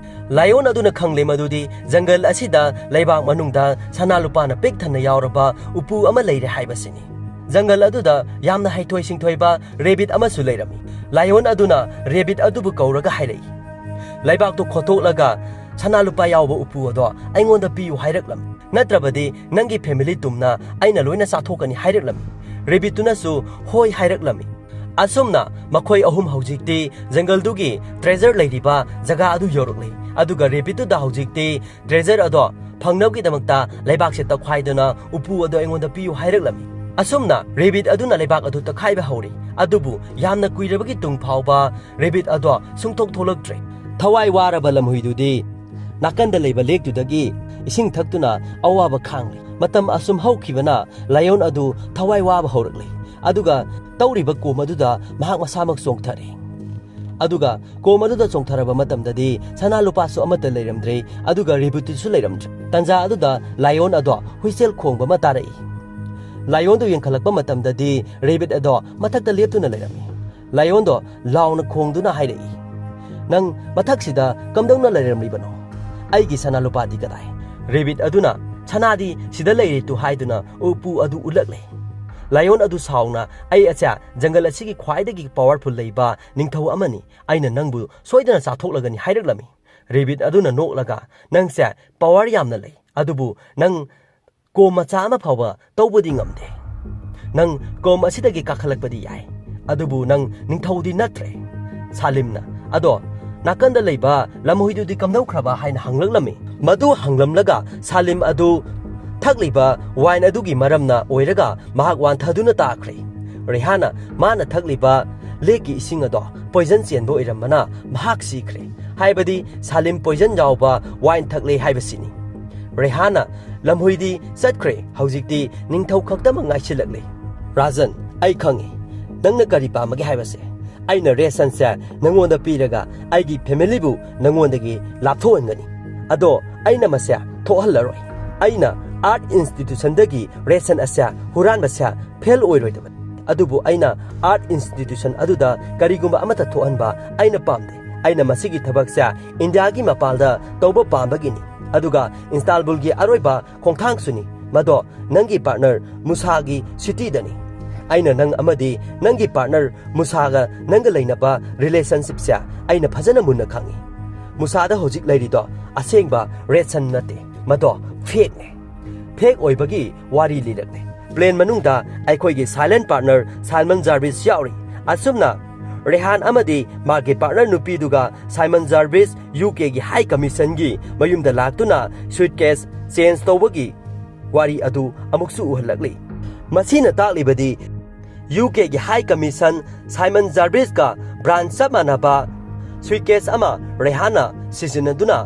ꯂꯥꯏꯑꯣꯟ ꯑꯗꯨꯅ ꯈꯪꯂꯦ ꯃꯗꯨꯗꯤ ꯖꯪꯒꯜ ꯑꯁꯤꯗ ꯂꯩꯕꯥꯛ ꯃꯅꯨꯡꯗ ꯁꯅꯥ ꯂꯨꯄꯥꯅ ꯄꯤꯛ ꯊꯟꯅ ꯌꯥꯎꯔꯕ ꯎꯄꯨ ꯑꯃ ꯂꯩꯔꯦ ꯍꯥꯏꯕꯁꯤꯅꯤ꯫ ꯖꯪꯒꯜ ꯑꯗꯨꯗ ꯌꯥꯝꯅ ꯍꯩꯊꯣꯏ ꯁꯤꯡꯊꯣꯏꯕ ꯔꯦꯕꯤꯠ ꯑꯃꯁꯨ ꯂꯩꯔꯝꯃꯤ꯫ ꯂꯥꯏꯑꯣꯟ ꯑꯗꯨꯅ ꯔꯦꯕꯤꯠ ꯑꯗꯨꯕꯨ ꯀꯧꯔꯒ ꯍꯥꯏꯔꯛꯏ, "ꯂꯩꯕꯥꯛꯇꯨ ꯈꯣꯠꯇꯣꯛꯂꯒ ꯁꯅꯥ ꯂꯨꯄꯥ ꯌꯥꯎꯕ ꯎꯄꯨ ꯑꯗꯣ ꯑꯩꯉꯣꯟꯗ ꯄꯤꯌꯨ" ꯍꯥꯏꯔꯛꯂꯝꯃꯤ꯫ "ꯅꯠꯇ꯭ꯔꯕꯗꯤ ꯅꯪꯒꯤ ꯐꯦꯃꯤꯂꯤ ꯇꯨꯝꯅ ꯑꯩꯅ ꯂꯣꯏꯅ ꯆꯥꯊꯣꯛꯀꯅꯤ" ꯍꯥꯏꯔꯛꯂꯝꯃꯤ꯫ ꯔꯦꯕꯤꯠꯇꯨꯅꯁꯨ "ꯍꯣꯏ" ꯍꯥꯏꯔꯛꯂꯝꯃꯤ꯫ ꯑꯁꯨꯝꯅ ꯃꯈꯣꯏ ꯑꯍꯨꯝ ꯍꯧꯖꯤꯛꯇꯤ ꯖꯪꯒꯜꯗꯨꯒꯤ ꯇ꯭ꯔꯦꯖꯔ ꯂꯩꯔꯤꯕ ꯖꯒꯥ ꯑꯗꯨ ꯌꯧꯔꯛꯂꯤ꯫ ꯑꯗꯨꯒ ꯔꯦꯕꯤꯠꯇꯨꯗ ꯍꯧꯖꯤꯛꯇꯤ ꯇ꯭ꯔꯦꯖꯔ ꯑꯗꯣ ꯐꯪꯅꯕꯒꯤꯗꯃꯛꯇ ꯂꯩꯕꯥꯛꯁꯦ ꯇꯧꯈꯥꯏꯗꯨꯅ "ꯎꯄꯨ ꯑꯗꯣ ꯑꯩꯉꯣꯟꯗ ꯄꯤꯌꯨ" ꯍꯥꯏꯔꯛꯂꯝꯃꯤ꯫ ꯑꯁꯨꯝꯅ ꯔꯦꯕꯤꯠ ꯑꯗꯨꯅ ꯂꯩꯕꯥꯛ ꯑꯗꯨ ꯇꯛꯈꯥꯏꯕ ꯍꯧꯔꯤ꯫ ꯑꯗꯨꯕꯨ ꯌꯥꯝꯅ ꯀꯨꯏꯔꯕꯒꯤ ꯇꯨꯡ ꯐꯥꯎꯕ ꯔꯦꯕꯤꯠ ꯑꯗꯣ ꯁꯨꯡꯊꯣꯛ ꯊꯣꯛꯂꯛꯇ꯭ꯔꯦ꯫ ꯊꯋꯥꯏ ꯋꯥꯔꯕ ꯂꯝꯍꯨꯏꯗꯨꯗꯤ ꯅꯥꯀꯟꯗ ꯂꯩꯕ ꯂꯦꯛꯇꯨꯗꯒꯤ ꯏꯁꯤꯡ ꯊꯛꯇꯨꯅ ꯑꯋꯥꯕ ꯈꯥꯡꯂꯤ꯫ ꯃꯇꯝ ꯑꯁꯨꯝ ꯍꯧꯈꯤꯕꯅ ꯂꯥꯏꯑꯣꯟ ꯑꯗꯨ ꯊꯋꯥꯏ ꯋꯥꯕ ꯍꯧꯔꯛꯂꯤ꯫ ꯑꯗꯨꯒ ꯇꯧꯔꯤꯕ ꯀꯣꯝ ꯑꯗꯨꯗ ꯃꯍꯥꯛ ꯃꯁꯥꯃꯛ ꯆꯣꯡꯊꯔꯦ꯫ ꯑꯗꯨꯒ ꯀꯣꯝ ꯑꯗꯨꯗ ꯆꯣꯡꯊꯔꯕ ꯃꯇꯝꯗꯗꯤ ꯁꯅꯥ ꯂꯨꯄꯥꯁꯨ ꯑꯃꯠꯇ ꯂꯩꯔꯝꯗ꯭ꯔꯦ, ꯑꯗꯨꯒ ꯔꯦꯕꯤꯠꯇꯨꯁꯨ ꯂꯩꯔꯝꯗ꯭ꯔꯦ꯫ ꯇꯟꯖꯥ ꯑꯗꯨꯗ ꯂꯥꯏꯑꯣꯟ ꯑꯗꯣ ꯍꯨꯏꯁꯦꯜ ꯈꯣꯡꯕ ꯑꯃ ꯇꯥꯔꯛꯏ꯫ ꯂꯥꯏꯑꯣꯟꯗꯨ ꯌꯦꯡꯈꯠꯂꯛꯄ ꯃꯇꯝꯗꯗꯤ ꯔꯦꯕꯤꯠ ꯑꯗꯣ ꯃꯊꯛꯇ ꯂꯦꯞꯇꯨꯅ ꯂꯩꯔꯝꯃꯤ꯫ ꯂꯥꯏꯑꯣꯟꯗꯣ ꯂꯥꯎꯅ ꯈꯣꯡꯗꯨꯅ ꯍꯥꯏꯔꯛꯏ, "ꯅꯪ ꯃꯊꯛꯁꯤꯗ ꯀꯝꯗꯧꯅ ꯂꯩꯔꯝꯂꯤꯕꯅꯣ? ꯑꯩꯒꯤ ꯁꯅꯥ ꯂꯨꯄꯥꯗꯤ ꯀꯗꯥꯏ?" ꯔꯦꯕꯤꯠ ꯑꯗꯨꯅ, "ꯁꯅꯥꯗꯤ ꯁꯤꯗ ꯂꯩꯔꯦ ꯇꯨ" ꯍꯥꯏꯗꯨꯅ ꯎꯄꯨ ꯑꯗꯨ ꯎꯠꯂꯛꯂꯦ꯫ ꯂꯥꯏꯑꯣꯟ ꯑꯗꯨ ꯁꯥꯎꯅ, "ꯑꯩ ꯑꯁꯦ ꯖꯪꯒꯜ ꯑꯁꯤꯒꯤ ꯈ꯭ꯋꯥꯏꯗꯒꯤ ꯄꯥꯋꯔꯐꯨꯜ ꯂꯩꯕ ꯅꯤꯡꯊꯧ ꯑꯃꯅꯤ꯫ ꯑꯩꯅ ꯅꯪꯕꯨ ꯁꯣꯏꯗꯅ ꯆꯥꯊꯣꯛꯂꯒꯅꯤ" ꯍꯥꯏꯔꯛꯂꯝꯃꯤ꯫ ꯔꯦꯕꯤꯠ ꯑꯗꯨꯅ ꯅꯣꯛꯂꯒ, "ꯅꯪꯁꯦ ꯄꯥꯋꯔ ꯌꯥꯝꯅ ꯂꯩ, ꯑꯗꯨꯕꯨ ꯅꯪ ꯀꯣꯝ ꯃꯆꯥ ꯑꯃ ꯐꯥꯎꯕ ꯇꯧꯕꯗꯤ ꯉꯝꯗꯦ꯫ "ꯅꯪ ꯀꯣꯝ ꯑꯁꯤꯗꯒꯤ ꯀꯥꯈꯠꯂꯛꯄꯗꯤ ꯌꯥꯏ, ꯑꯗꯨꯕꯨ ꯅꯪ ꯅꯤꯡꯊꯧꯗꯤ ꯅꯠꯇ꯭ꯔꯦ꯫" ꯁꯥꯂꯤꯝꯅ, "ꯑꯗꯣ ꯅꯥꯀꯟꯗ ꯂꯩꯕ ꯂꯝꯍꯨꯏꯗꯨꯗꯤ ꯀꯝꯗꯧꯈ꯭ꯔꯕ?" ꯍꯥꯏꯅ ꯍꯪꯂꯛꯂꯝꯃꯤ꯫ ꯃꯗꯨ ꯍꯪꯂꯝꯂꯒ ꯁꯥꯂꯤꯝ ꯑꯗꯨ ꯊꯛꯂꯤꯕ ꯋꯥꯏꯟ ꯑꯗꯨꯒꯤ ꯃꯔꯝꯅ ꯑꯣꯏꯔꯒ ꯃꯍꯥꯛ ꯋꯥꯟꯊꯗꯨꯅ ꯇꯥꯈ꯭ꯔꯦ꯫ ꯔꯦꯍꯥꯟꯅ ꯃꯥꯅ ꯊꯛꯂꯤꯕ ꯂꯦꯛꯀꯤ ꯏꯁꯤꯡ ꯑꯗꯣ ꯄꯣꯏꯖꯟ ꯆꯦꯟꯕ ꯑꯣꯏꯔꯝꯕꯅ ꯃꯍꯥꯛ ꯁꯤꯈ꯭ꯔꯦ꯫ ꯍꯥꯏꯕꯗꯤ ꯁꯥꯂꯤꯝ ꯄꯣꯏꯖꯟ ꯌꯥꯎꯕ ꯋꯥꯏꯟ ꯊꯛꯂꯦ ꯍꯥꯏꯕꯁꯤꯅꯤ꯫ ꯔꯦꯍꯥꯟꯅ, "ꯂꯝꯍꯨꯏꯗꯤ ꯆꯠꯈ꯭ꯔꯦ, ꯍꯧꯖꯤꯛꯇꯤ ꯅꯤꯡꯊꯧ ꯈꯛꯇꯃꯛ ꯉꯥꯏꯁꯤꯜꯂꯛꯂꯦ꯫" "ꯔꯥꯖꯟ, ꯑꯩ ꯈꯪꯉꯤ ꯅꯪꯅ ꯀꯔꯤ ꯄꯥꯝꯕꯒꯦ ꯍꯥꯏꯕꯁꯦ꯫ ꯑꯩꯅ ꯔꯦꯁꯟꯁꯦ ꯅꯪꯉꯣꯟꯗ ꯄꯤꯔꯒ ꯑꯩꯒꯤ ꯐꯦꯃꯤꯂꯤꯕꯨ ꯅꯪꯉꯣꯟꯗꯒꯤ ꯂꯥꯞꯊꯣꯛꯍꯟꯒꯅꯤ꯫ ꯑꯗꯣ ꯑꯩꯅ ꯃꯁꯦ ꯊꯣꯛꯍꯜꯂꯔꯣꯏ꯫ ꯑꯩꯅ ꯑꯥꯔꯠ ꯏꯟꯁꯇꯤꯇ꯭ꯌꯨꯁꯟꯗꯒꯤ ꯔꯦꯁꯟ ꯑꯁꯦ ꯍꯨꯔꯥꯟꯕꯁꯦ ꯐꯦꯜ ꯑꯣꯏꯔꯣꯏꯗꯕꯅꯤ꯫ ꯑꯗꯨꯕꯨ ꯑꯩꯅ ꯑꯥꯔꯠ ꯏꯟꯁꯇꯤꯇ꯭ꯌꯨꯁꯟ ꯑꯗꯨꯗ ꯀꯔꯤꯒꯨꯝꯕ ꯑꯃꯠꯇ ꯊꯣꯛꯍꯟꯕ ꯑꯩꯅ ꯄꯥꯝꯗꯦ꯫ ꯑꯩꯅ ꯃꯁꯤꯒꯤ ꯊꯕꯛꯁꯦ ꯏꯟꯗꯤꯌꯥꯒꯤ ꯃꯄꯥꯟꯗ ꯇꯧꯕ ꯄꯥꯝꯕꯒꯤꯅꯤ꯫ ꯑꯗꯨꯒ ꯏꯁꯇꯥꯟꯕꯨꯜꯒꯤ ꯑꯔꯣꯏꯕ ꯈꯣꯡꯊꯥꯡꯁꯨꯅꯤ꯫ ꯃꯗꯣ ꯅꯪꯒꯤ ꯄꯥꯔꯠꯅꯔ ꯃꯨꯁꯥꯒꯤ ꯁꯤꯇꯤꯗꯅꯤ꯫ ꯑꯩꯅ ꯅꯪ ꯑꯃꯗꯤ ꯅꯪꯒꯤ ꯄꯥꯔꯠꯅꯔ ꯃꯨꯁꯥꯒ ꯅꯪꯒ ꯂꯩꯅꯕ ꯔꯤꯂꯦꯁꯟꯁꯤꯞꯁꯦ ꯑꯩꯅ ꯐꯖꯅ ꯃꯨꯟꯅ ꯈꯪꯏ꯫ ꯃꯨꯁꯥꯗ ꯍꯧꯖꯤꯛ ꯂꯩꯔꯤꯗꯣ ꯑꯁꯦꯡꯕ ꯔꯦꯁꯟ ꯅꯠꯇꯦ, ꯃꯗꯣ ꯐꯦꯛꯅꯦ꯫ ꯐꯦꯛ ꯑꯣꯏꯕꯒꯤ ꯋꯥꯔꯤ ꯂꯤꯔꯛꯂꯦ꯫ ꯄ꯭ꯂꯦꯟ ꯃꯅꯨꯡꯗ ꯑꯩꯈꯣꯏꯒꯤ ꯁꯥꯏꯂꯦꯟ ꯄꯥꯔꯠꯅꯔ ꯁꯥꯏꯃꯟ ꯖꯥꯔꯚꯤꯁ ꯌꯥꯎꯔꯤ꯫ ꯑꯁꯨꯝꯅ ꯔꯦꯍꯥꯟ ꯑꯃꯗꯤ ꯃꯥꯒꯤ ꯄꯥꯔꯠꯅꯔ ꯅꯨꯄꯤꯗꯨꯒ ꯁꯥꯏꯃꯟ ꯖꯥꯔꯚꯤꯁ ꯌꯨ ꯀꯦꯒꯤ ꯍꯥꯏ ꯀꯃꯤꯁꯟꯒꯤ ꯃꯌꯨꯝꯗ ꯂꯥꯛꯇꯨꯅ ꯁꯨꯏꯠꯀꯦꯁ ꯆꯦꯟꯖ ꯇꯧꯕꯒꯤ ꯋꯥꯔꯤ ꯑꯗꯨ ꯑꯃꯨꯛꯁꯨ ꯎꯍꯜꯂꯛꯂꯤ꯫ ꯃꯁꯤꯅ ꯇꯥꯛꯂꯤꯕꯗꯤ ꯌꯨ ꯀꯦꯒꯤ ꯍꯥꯏ ꯀꯃꯤꯁꯟ ꯁꯥꯏꯃꯟ ꯖꯥꯔꯚꯤꯁꯀ ꯕ꯭ꯔꯥꯟ ꯆꯞ ꯃꯥꯟꯅꯕ ꯁꯨꯏꯠꯀꯦꯁ ꯑꯃ ꯔꯦꯍꯥꯟꯅ ꯁꯤꯖꯤꯟꯅꯗꯨꯅ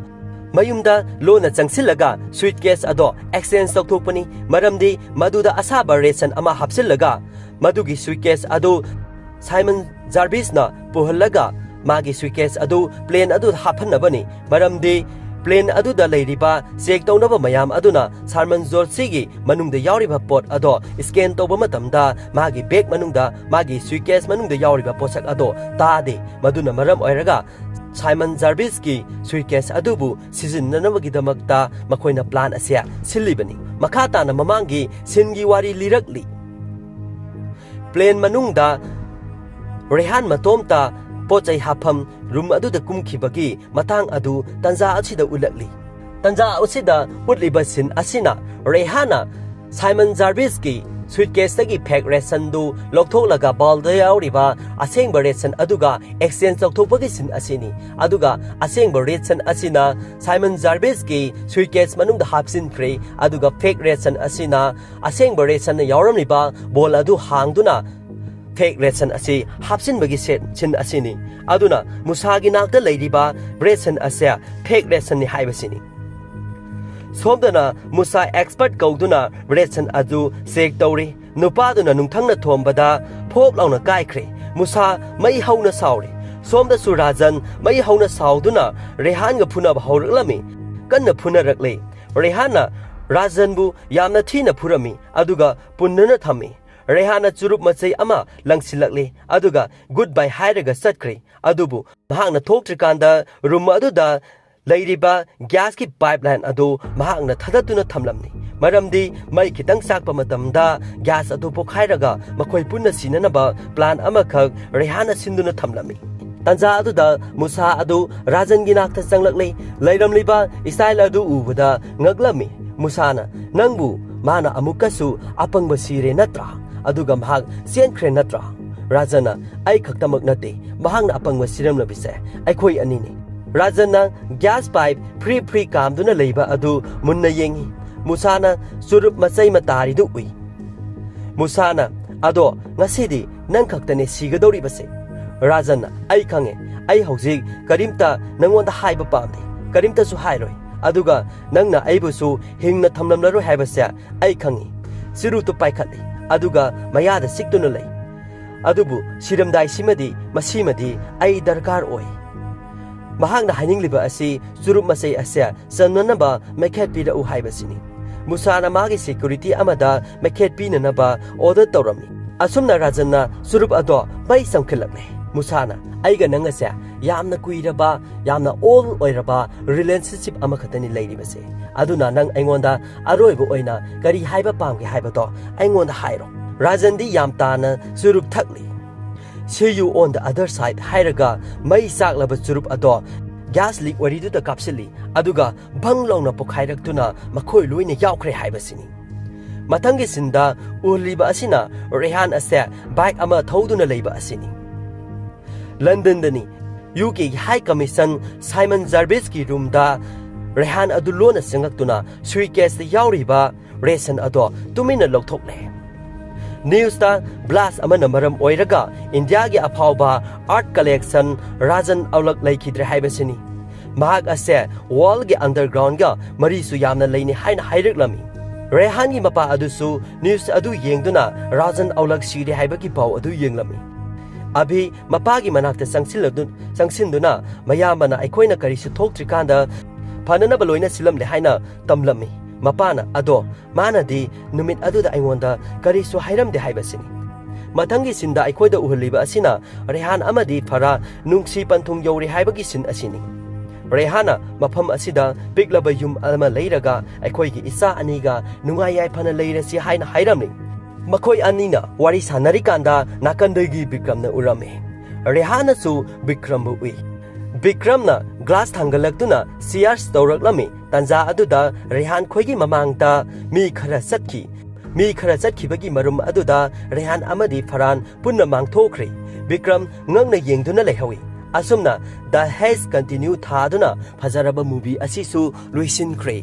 ꯃꯌꯨꯝꯗ ꯂꯣꯟꯅ ꯆꯪꯁꯤꯜꯂꯒ ꯁꯨꯏꯠꯀꯦꯁ ꯑꯗꯣ ꯑꯦꯛꯁꯆꯦꯟꯖ ꯇꯧꯊꯣꯛꯄꯅꯤ, ꯃꯔꯝꯗꯤ ꯃꯗꯨꯗ ꯑꯁꯥꯕ ꯔꯦꯁꯟ ꯑꯃ ꯍꯥꯞꯆꯤꯜꯂꯒ ꯃꯗꯨꯒꯤ ꯁꯨꯏꯠꯀꯦꯁ ꯑꯗꯨ ꯁꯥꯏꯃꯟ ꯖꯥꯔꯚꯤꯁꯅ ꯄꯨꯍꯜꯂꯒ ꯃꯥꯒꯤ ꯁꯨꯏꯠꯀꯦꯁ ꯑꯗꯨ ꯄ꯭ꯂꯦꯟ ꯑꯗꯨꯗ ꯍꯥꯞꯍꯟꯅꯕꯅꯤ, ꯃꯔꯝꯗꯤ ꯄ꯭ꯂꯦꯟ ꯑꯗꯨꯗ ꯂꯩꯔꯤꯕ ꯆꯦꯛ ꯇꯧꯅꯕ ꯃꯌꯥꯝ ꯑꯗꯨꯅ ꯁꯥꯏꯃꯟ ꯖꯥꯔꯚꯤꯁꯀꯤ ꯃꯅꯨꯡꯗ ꯌꯥꯎꯔꯤꯕ ꯄꯣꯠ ꯑꯗꯣ ꯁ꯭ꯀꯦꯟ ꯇꯧꯕ ꯃꯇꯝꯗ ꯃꯥꯒꯤ ꯕꯦꯒ ꯃꯅꯨꯡꯗ, ꯃꯥꯒꯤ ꯁꯨꯏꯠꯀꯦꯁ ꯃꯅꯨꯡꯗ ꯌꯥꯎꯔꯤꯕ ꯄꯣꯠꯁꯛ ꯑꯗꯣ ꯇꯥꯗꯦ꯫ ꯃꯗꯨꯅ ꯃꯔꯝ ꯑꯣꯏꯔꯒ ꯁꯥꯏꯃꯟ ꯖꯥꯔꯚꯤꯁꯀꯤ ꯁꯨꯏꯠꯀꯦꯁ ꯑꯗꯨꯕꯨ ꯁꯤꯖꯤꯟꯅꯅꯕꯒꯤꯗꯃꯛꯇ ꯃꯈꯣꯏꯅ ꯄ꯭ꯂꯥꯟ ꯑꯁꯦ ꯁꯤꯜꯂꯤꯕꯅꯤ꯫ ꯃꯈꯥ ꯇꯥꯅ ꯃꯃꯥꯡꯒꯤ ꯁꯤꯟꯒꯤ ꯋꯥꯔꯤ ꯂꯤꯔꯛꯂꯤ꯫ ꯄ꯭ꯂꯦꯟ ꯃꯅꯨꯡꯗ ꯔꯦꯍꯥꯟ ꯃꯇꯣꯝꯇ ꯄꯣꯠ ꯆꯩ ꯍꯥꯞꯐꯝ ꯔꯨꯝ ꯑꯗꯨꯗ ꯀꯨꯝꯈꯤꯕꯒꯤ ꯃꯇꯥꯡ ꯑꯗꯨ ꯇꯟꯖꯥ ꯑꯁꯤꯗ ꯎꯠꯂꯛꯂꯤ꯫ ꯇꯟꯖꯥ ꯑꯁꯤꯗ ꯎꯠꯂꯤꯕ ꯁꯤꯟ ꯑꯁꯤꯅ ꯔꯦꯍꯥꯟꯅ ꯁꯥꯏꯃꯟ ꯖꯥꯔꯚꯤꯁꯀꯤ suitcaseꯇꯒꯤ fake rationꯗꯨ ꯂꯧꯊꯣꯛꯂꯒ bowlꯗ ꯌꯥꯎꯔꯤꯕ ꯑꯁꯦꯡꯕ ration ꯑꯗꯨꯒ exchange ꯇꯧꯊꯣꯛꯄꯒꯤ scene ꯑꯁꯤꯅꯤ꯫ ꯑꯗꯨꯒ ꯑꯁꯦꯡꯕ ration ꯑꯁꯤꯅ Simon Jarvisꯀꯤ suitcase ꯃꯅꯨꯡꯗ ꯍꯥꯞꯆꯤꯟꯈ꯭ꯔꯦ꯫ ꯑꯗꯨꯒ fake ration ꯑꯁꯤꯅ ꯑꯁꯦꯡꯕ rationꯅ ꯌꯥꯎꯔꯝꯂꯤꯕ bowl ꯑꯗꯨ ꯍꯥꯡꯗꯨꯅ fake ration ꯑꯁꯤ ꯍꯥꯞꯆꯤꯟꯕꯒꯤ scene ꯑꯁꯤꯅꯤ꯫ ꯑꯗꯨꯅ ꯃꯨꯁꯥꯒꯤ ꯅꯥꯛꯇ ꯂꯩꯔꯤꯕ ration ꯑꯁꯦ fake rationꯅꯤ ꯍꯥꯏꯕꯁꯤꯅꯤ꯫ ꯁꯣꯝꯗꯅ ꯃꯨꯁꯥ expert ꯀꯧꯗꯨꯅ ration ꯑꯗꯨ check ꯇꯧꯔꯤ꯫ ꯅꯨꯄꯥꯗꯨꯅ ꯅꯨꯡꯊꯪꯅ ꯊꯣꯝꯕꯗ ꯐꯣꯞ ꯂꯥꯎꯅ ꯀꯥꯏꯈ꯭ꯔꯦ꯫ ꯃꯨꯁꯥ ꯃꯩ ꯍꯧꯅ ꯁꯥꯎꯔꯦ꯫ ꯁꯣꯝꯗꯁꯨ ꯔꯥꯖꯟ ꯃꯩ ꯍꯧꯅ ꯁꯥꯎꯗꯨꯅ ꯔꯦꯍꯥꯟꯒ ꯐꯨꯅꯕ ꯍꯧꯔꯛꯂꯝꯃꯤ꯫ ꯀꯟꯅ ꯐꯨꯅꯔꯛꯂꯦ꯫ ꯔꯦꯍꯥꯟꯅ ꯔꯥꯖꯟꯕꯨ ꯌꯥꯝꯅ ꯊꯤꯅ ꯐꯨꯔꯝꯃꯤ, ꯑꯗꯨꯒ ꯄꯨꯟꯗꯨꯅ ꯊꯝꯃꯤ꯫ ꯔꯦꯍꯥꯟꯅ ꯆꯨꯔꯨꯞ ꯃꯆꯩ ꯑꯃ ꯂꯪꯁꯤꯜꯂꯛꯂꯦ, ꯑꯗꯨꯒ goodbye ꯍꯥꯏꯔꯒ ꯆꯠꯈ꯭ꯔꯦ꯫ ꯑꯗꯨꯕꯨ ꯃꯍꯥꯛꯅ ꯊꯣꯛꯇ꯭ꯔꯤꯀꯥꯟꯗ room ꯑꯗꯨꯗ ꯂꯩꯔꯤꯕ gasꯀꯤ pipeline ꯑꯗꯨ ꯃꯍꯥꯛꯅ ꯊꯥꯗꯠꯇꯨꯅ ꯊꯝꯂꯝꯃꯤ꯫ ꯃꯔꯝꯗꯤ ꯃꯩ ꯈꯤꯇꯪ ꯆꯥꯛꯄ ꯃꯇꯝꯗ gas ꯑꯗꯨ ꯄꯣꯈꯥꯏꯔꯒ ꯃꯈꯣꯏ ꯄꯨꯟꯅ ꯁꯤꯅꯅꯕ plan ꯑꯃꯈꯛ ꯔꯦꯍꯥꯟꯅ ꯁꯤꯟꯗꯨꯅ ꯊꯝꯂꯝꯃꯤ꯫ ꯇꯥꯟꯖꯥ ꯑꯗꯨꯗ ꯃꯨꯁꯥ ꯑꯗꯨ ꯔꯥꯖꯟꯒꯤ ꯅꯥꯛꯇ ꯆꯪꯂꯛꯂꯦ꯫ ꯂꯩꯔꯝꯂꯤꯕ style ꯑꯗꯨ ꯎꯕꯗ ꯉꯛꯂꯝꯃꯤ꯫ ꯃꯨꯁꯥꯅ, "ꯅꯪꯕꯨ ꯃꯥꯅ ꯑꯃꯨꯛꯀꯁꯨ ꯑꯄꯪꯕ ꯁꯤꯔꯦ ꯅꯠꯇ꯭ꯔꯥ? ꯑꯗꯨꯒ ꯃꯍꯥꯛ ꯆꯦꯟꯈ꯭ꯔꯦ ꯅꯠꯇ꯭ꯔꯥ?" ꯔꯥꯖꯟꯅ, "ꯑꯩ ꯈꯛꯇꯃꯛ ꯅꯠꯇꯦ, ꯃꯍꯥꯛꯅ ꯑꯄꯪꯕ ꯁꯤꯔꯝꯂꯕꯤꯁꯦ ꯑꯩꯈꯣꯏ ꯑꯅꯤꯅꯤ꯫" ꯔꯥꯖꯟꯅ gas pipe ꯐ꯭ꯔꯤ ꯐ꯭ꯔꯤ ꯀꯥꯝꯗꯨꯅ ꯂꯩꯕ ꯑꯗꯨ ꯃꯨꯟꯅ ꯌꯦꯡꯉꯤ꯫ ꯃꯨꯁꯥꯅ ꯆꯨꯔꯨꯞ ꯃꯆꯩ ꯃꯇꯥꯔꯤꯗꯨ ꯎꯏ꯫ ꯃꯨꯁꯥꯅ, "ꯑꯗꯣ ꯉꯁꯤꯗꯤ ꯅꯪ ꯈꯛꯇꯅꯦ ꯁꯤꯒꯗꯧꯔꯤꯕꯁꯦ꯫" ꯔꯥꯖꯟꯅ, "ꯑꯩ ꯈꯪꯉꯦ, ꯑꯩ ꯍꯧꯖꯤꯛ ꯀꯔꯤꯝꯇ ꯅꯪꯉꯣꯟꯗ ꯍꯥꯏꯕ ꯄꯥꯝꯗꯦ, ꯀꯔꯤꯝꯇꯁꯨ ꯍꯥꯏꯔꯣꯏ꯫ ꯑꯗꯨꯒ ꯅꯪꯅ ꯑꯩꯕꯨꯁꯨ ꯍꯤꯡꯅ ꯊꯝꯂꯝꯂꯔꯣꯏ ꯍꯥꯏꯕꯁꯦ ꯑꯩ ꯈꯪꯉꯤ꯫" ꯆꯨꯔꯨꯞꯇꯨ ꯄꯥꯏꯈꯠꯂꯤ, ꯑꯗꯨꯒ ꯃꯌꯥꯗ ꯆꯤꯛꯇꯨꯅ ꯂꯩ꯫ "ꯑꯗꯨꯕꯨ ꯁꯤꯔꯝꯗꯥꯏꯁꯤꯃꯗꯤ ꯃꯁꯤꯃꯗꯤ ꯑꯩ ꯗꯔꯀꯥꯔ ꯑꯣꯏ꯫" ꯃꯍꯥꯛꯅ ꯍꯥꯏꯅꯤꯡꯂꯤꯕ ꯑꯁꯤ ꯆꯨꯔꯨꯞ ꯃꯆꯩ ꯑꯁꯦ ꯆꯟꯅꯅꯕ ꯃꯩꯈꯦꯠ ꯄꯤꯔꯛꯎ ꯍꯥꯏꯕꯁꯤꯅꯤ꯫ ꯃꯨꯁꯥꯅ ꯃꯥꯒꯤ security ꯑꯃꯗ ꯃꯩꯈꯦꯠ ꯄꯤꯅꯅꯕ order ꯇꯧꯔꯝꯃꯤ꯫ ꯑꯁꯨꯝꯅ ꯔꯥꯖꯟꯅ ꯆꯨꯔꯨꯞ ꯑꯗꯣ ꯃꯩ ꯆꯪꯈꯠꯂꯛꯂꯦ꯫ ꯃꯨꯁꯥꯅ, "ꯑꯩꯒ ꯅꯪ ꯑꯁꯦ ꯌꯥꯝꯅ ꯀꯨꯏꯔꯕ, ꯌꯥꯝꯅ old ꯑꯣꯏꯔꯕ relationship ꯑꯃꯈꯛꯇꯅꯤ ꯂꯩꯔꯤꯕꯁꯦ꯫ ꯑꯗꯨꯅ ꯅꯪ ꯑꯩꯉꯣꯟꯗ ꯑꯔꯣꯏꯕ ꯑꯣꯏꯅ ꯀꯔꯤ ꯍꯥꯏꯕ ꯄꯥꯝꯒꯦ ꯍꯥꯏꯕꯗꯣ ꯑꯩꯉꯣꯟꯗ ꯍꯥꯏꯔꯣ꯫" ꯔꯥꯖꯟꯗꯤ ꯌꯥꯝ ꯇꯥꯅ ꯆꯨꯔꯨꯞ ꯊꯛꯂꯤ꯫ "See you on the other side" ꯍꯥꯏꯔꯒ ꯃꯩ ꯆꯥꯛꯂꯕ ꯆꯨꯔꯨꯞ ꯑꯗꯣ gas leak ꯑꯣꯏꯔꯤꯗꯨꯗ ꯀꯥꯞꯁꯤꯜꯂꯤ, ꯑꯗꯨꯒ ꯚꯪ ꯂꯥꯎꯅ ꯄꯣꯈꯥꯏꯔꯛꯇꯨꯅ ꯃꯈꯣꯏ ꯂꯣꯏꯅ ꯌꯥꯎꯈ꯭ꯔꯦ ꯍꯥꯏꯕꯁꯤꯅꯤ꯫ ꯃꯊꯪꯒꯤ ꯁꯤꯟꯗ ꯎꯍꯜꯂꯤꯕ ꯑꯁꯤꯅ ꯔꯦꯍꯥꯟ ꯑꯁꯦ ꯕꯥꯏꯛ ꯑꯃ ꯊꯧꯗꯨꯅ ꯂꯩꯕ ꯑꯁꯤꯅꯤ꯫ ꯂꯟꯗꯟꯗꯅꯤ꯫ ꯌꯨ ꯀꯦꯒꯤ ꯍꯥꯏ ꯀꯃꯤꯁꯟ ꯁꯥꯏꯃꯟ ꯖꯥꯔꯚꯤꯁꯀꯤ ꯔꯨꯝꯗ ꯔꯦꯍꯥꯟ ꯑꯗꯨ ꯂꯣꯟꯅ ꯆꯪꯉꯛꯇꯨꯅ ꯁꯨꯏꯀꯦꯁꯇ ꯌꯥꯎꯔꯤꯕ ꯔꯦꯁꯟ ꯑꯗꯣ ꯇꯨꯃꯤꯟꯅ ꯂꯧꯊꯣꯛꯂꯦ꯫ ꯅ꯭ꯌꯨꯁꯇ ꯕ꯭ꯂꯥꯁ ꯑꯃꯅ ꯃꯔꯝ ꯑꯣꯏꯔꯒ ꯏꯟꯗꯤꯌꯥꯒꯤ ꯑꯐꯥꯎꯕ ꯑꯥꯔꯠ ꯀꯂꯦꯛꯁꯟ ꯔꯥꯖꯟ ꯑꯧꯂꯛ ꯂꯩꯈꯤꯗ꯭ꯔꯦ ꯍꯥꯏꯕꯁꯤꯅꯤ꯫ ꯃꯍꯥꯛ ꯑꯁꯦ ꯋꯥꯔꯜꯒꯤ ꯑꯟꯗꯔꯒ꯭ꯔꯥꯎꯟꯒ ꯃꯔꯤꯁꯨ ꯌꯥꯝꯅ ꯂꯩꯅꯩ ꯍꯥꯏꯅ ꯍꯥꯏꯔꯛꯂꯝꯃꯤ꯫ ꯔꯦꯍꯥꯟꯒꯤ ꯃꯄꯥ ꯑꯗꯨꯁꯨ ꯅ꯭ꯌꯨꯁ ꯑꯗꯨ ꯌꯦꯡꯗꯨꯅ ꯔꯥꯖꯟ ꯑꯧꯂꯛ ꯁꯤꯔꯦ ꯍꯥꯏꯕꯒꯤ ꯄꯥꯎ ꯑꯗꯨ ꯌꯦꯡꯂꯝꯃꯤ꯫ ꯑꯚꯤ ꯃꯄꯥꯒꯤ ꯃꯅꯥꯛꯇ ꯆꯪꯁꯤꯜꯂꯗꯨ-, ꯆꯪꯁꯤꯟꯗꯨꯅ ꯃꯌꯥꯝꯕꯅ ꯑꯩꯈꯣꯏꯅ ꯀꯔꯤꯁꯨ ꯊꯣꯛꯇ꯭ꯔꯤꯀꯥꯟꯗ ꯐꯅꯅꯕ ꯂꯣꯏꯅ ꯁꯤꯜꯂꯝꯂꯦ ꯍꯥꯏꯅ ꯇꯝꯂꯝꯃꯤ꯫ ꯃꯄꯥꯅ ꯑꯗꯣ ꯃꯥꯅꯗꯤ ꯅꯨꯃꯤꯠ ꯑꯗꯨꯗ ꯑꯩꯉꯣꯟꯗ ꯀꯔꯤꯁꯨ ꯍꯥꯏꯔꯝꯗꯦ ꯍꯥꯏꯕꯁꯤꯅꯤ꯫ ꯃꯊꯪꯒꯤ ꯁꯤꯟꯗ ꯑꯩꯈꯣꯏꯗ ꯎꯍꯜꯂꯤꯕ ꯑꯁꯤꯅ ꯔꯦꯍꯥꯟ ꯑꯃꯗꯤ ꯐꯔꯥ ꯅꯨꯡꯁꯤ ꯄꯟꯊꯨꯡ ꯌꯧꯔꯦ ꯍꯥꯏꯕꯒꯤ ꯁꯤꯟ ꯑꯁꯤꯅꯤ꯫ ꯔꯦꯍꯥꯟꯅ ꯃꯐꯝ ꯑꯁꯤꯗ ꯄꯤꯛꯂꯕ ꯌꯨꯝ ꯑꯃ ꯂꯩꯔꯒ ꯑꯩꯈꯣꯏꯒꯤ ꯏꯆꯥ ꯑꯅꯤꯒ ꯅꯨꯡꯉꯥꯏ ꯌꯥꯏꯐꯅ ꯂꯩꯔꯁꯤ ꯍꯥꯏꯅ ꯍꯥꯏꯔꯝꯃꯤ꯫ ꯃꯈꯣꯏ ꯑꯅꯤꯅ ꯋꯥꯔꯤ ꯁꯥꯟꯅꯔꯤꯀꯥꯟꯗ ꯅꯥꯀꯟꯗꯒꯤ ꯕꯤꯀ꯭ꯔꯝꯅ ꯎꯔꯝꯃꯤ꯫ ꯔꯦꯍꯥꯟꯅꯁꯨ ꯕꯤꯀ꯭ꯔꯝꯕꯨ ꯎꯏ꯫ ꯕꯤꯀ꯭ꯔꯝꯅ ꯒ꯭ꯂꯥꯁ ꯊꯥꯡꯒꯠꯂꯛꯇꯨꯅ ꯆꯤꯌꯔꯁ ꯇꯧꯔꯛꯂꯝꯃꯤ꯫ ꯇꯥꯟꯖꯥ ꯑꯗꯨꯗ ꯔꯦꯍꯥꯟ ꯈꯣꯏꯒꯤ ꯃꯃꯥꯡꯗ ꯃꯤ ꯈꯔ ꯆꯠꯈꯤ꯫ ꯃꯤ ꯈꯔ ꯆꯠꯈꯤꯕꯒꯤ ꯃꯔꯨꯝ ꯑꯗꯨꯗ ꯔꯦꯍꯥꯟ ꯑꯃꯗꯤ ꯐꯔꯥꯟ ꯄꯨꯟꯅ ꯃꯥꯡꯊꯣꯛꯈ꯭ꯔꯦ꯫ ꯕꯤꯀ꯭ꯔꯝ ꯉꯛꯅ ꯌꯦꯡꯗꯨꯅ ꯂꯩꯍꯧꯏ꯫ ꯑꯁꯨꯝꯅ The Heist Continue ꯊꯥꯗꯨꯅ ꯐꯖꯔꯕ movie ꯑꯁꯤꯁꯨ ꯂꯣꯏꯁꯤꯟꯈ꯭ꯔꯦ꯫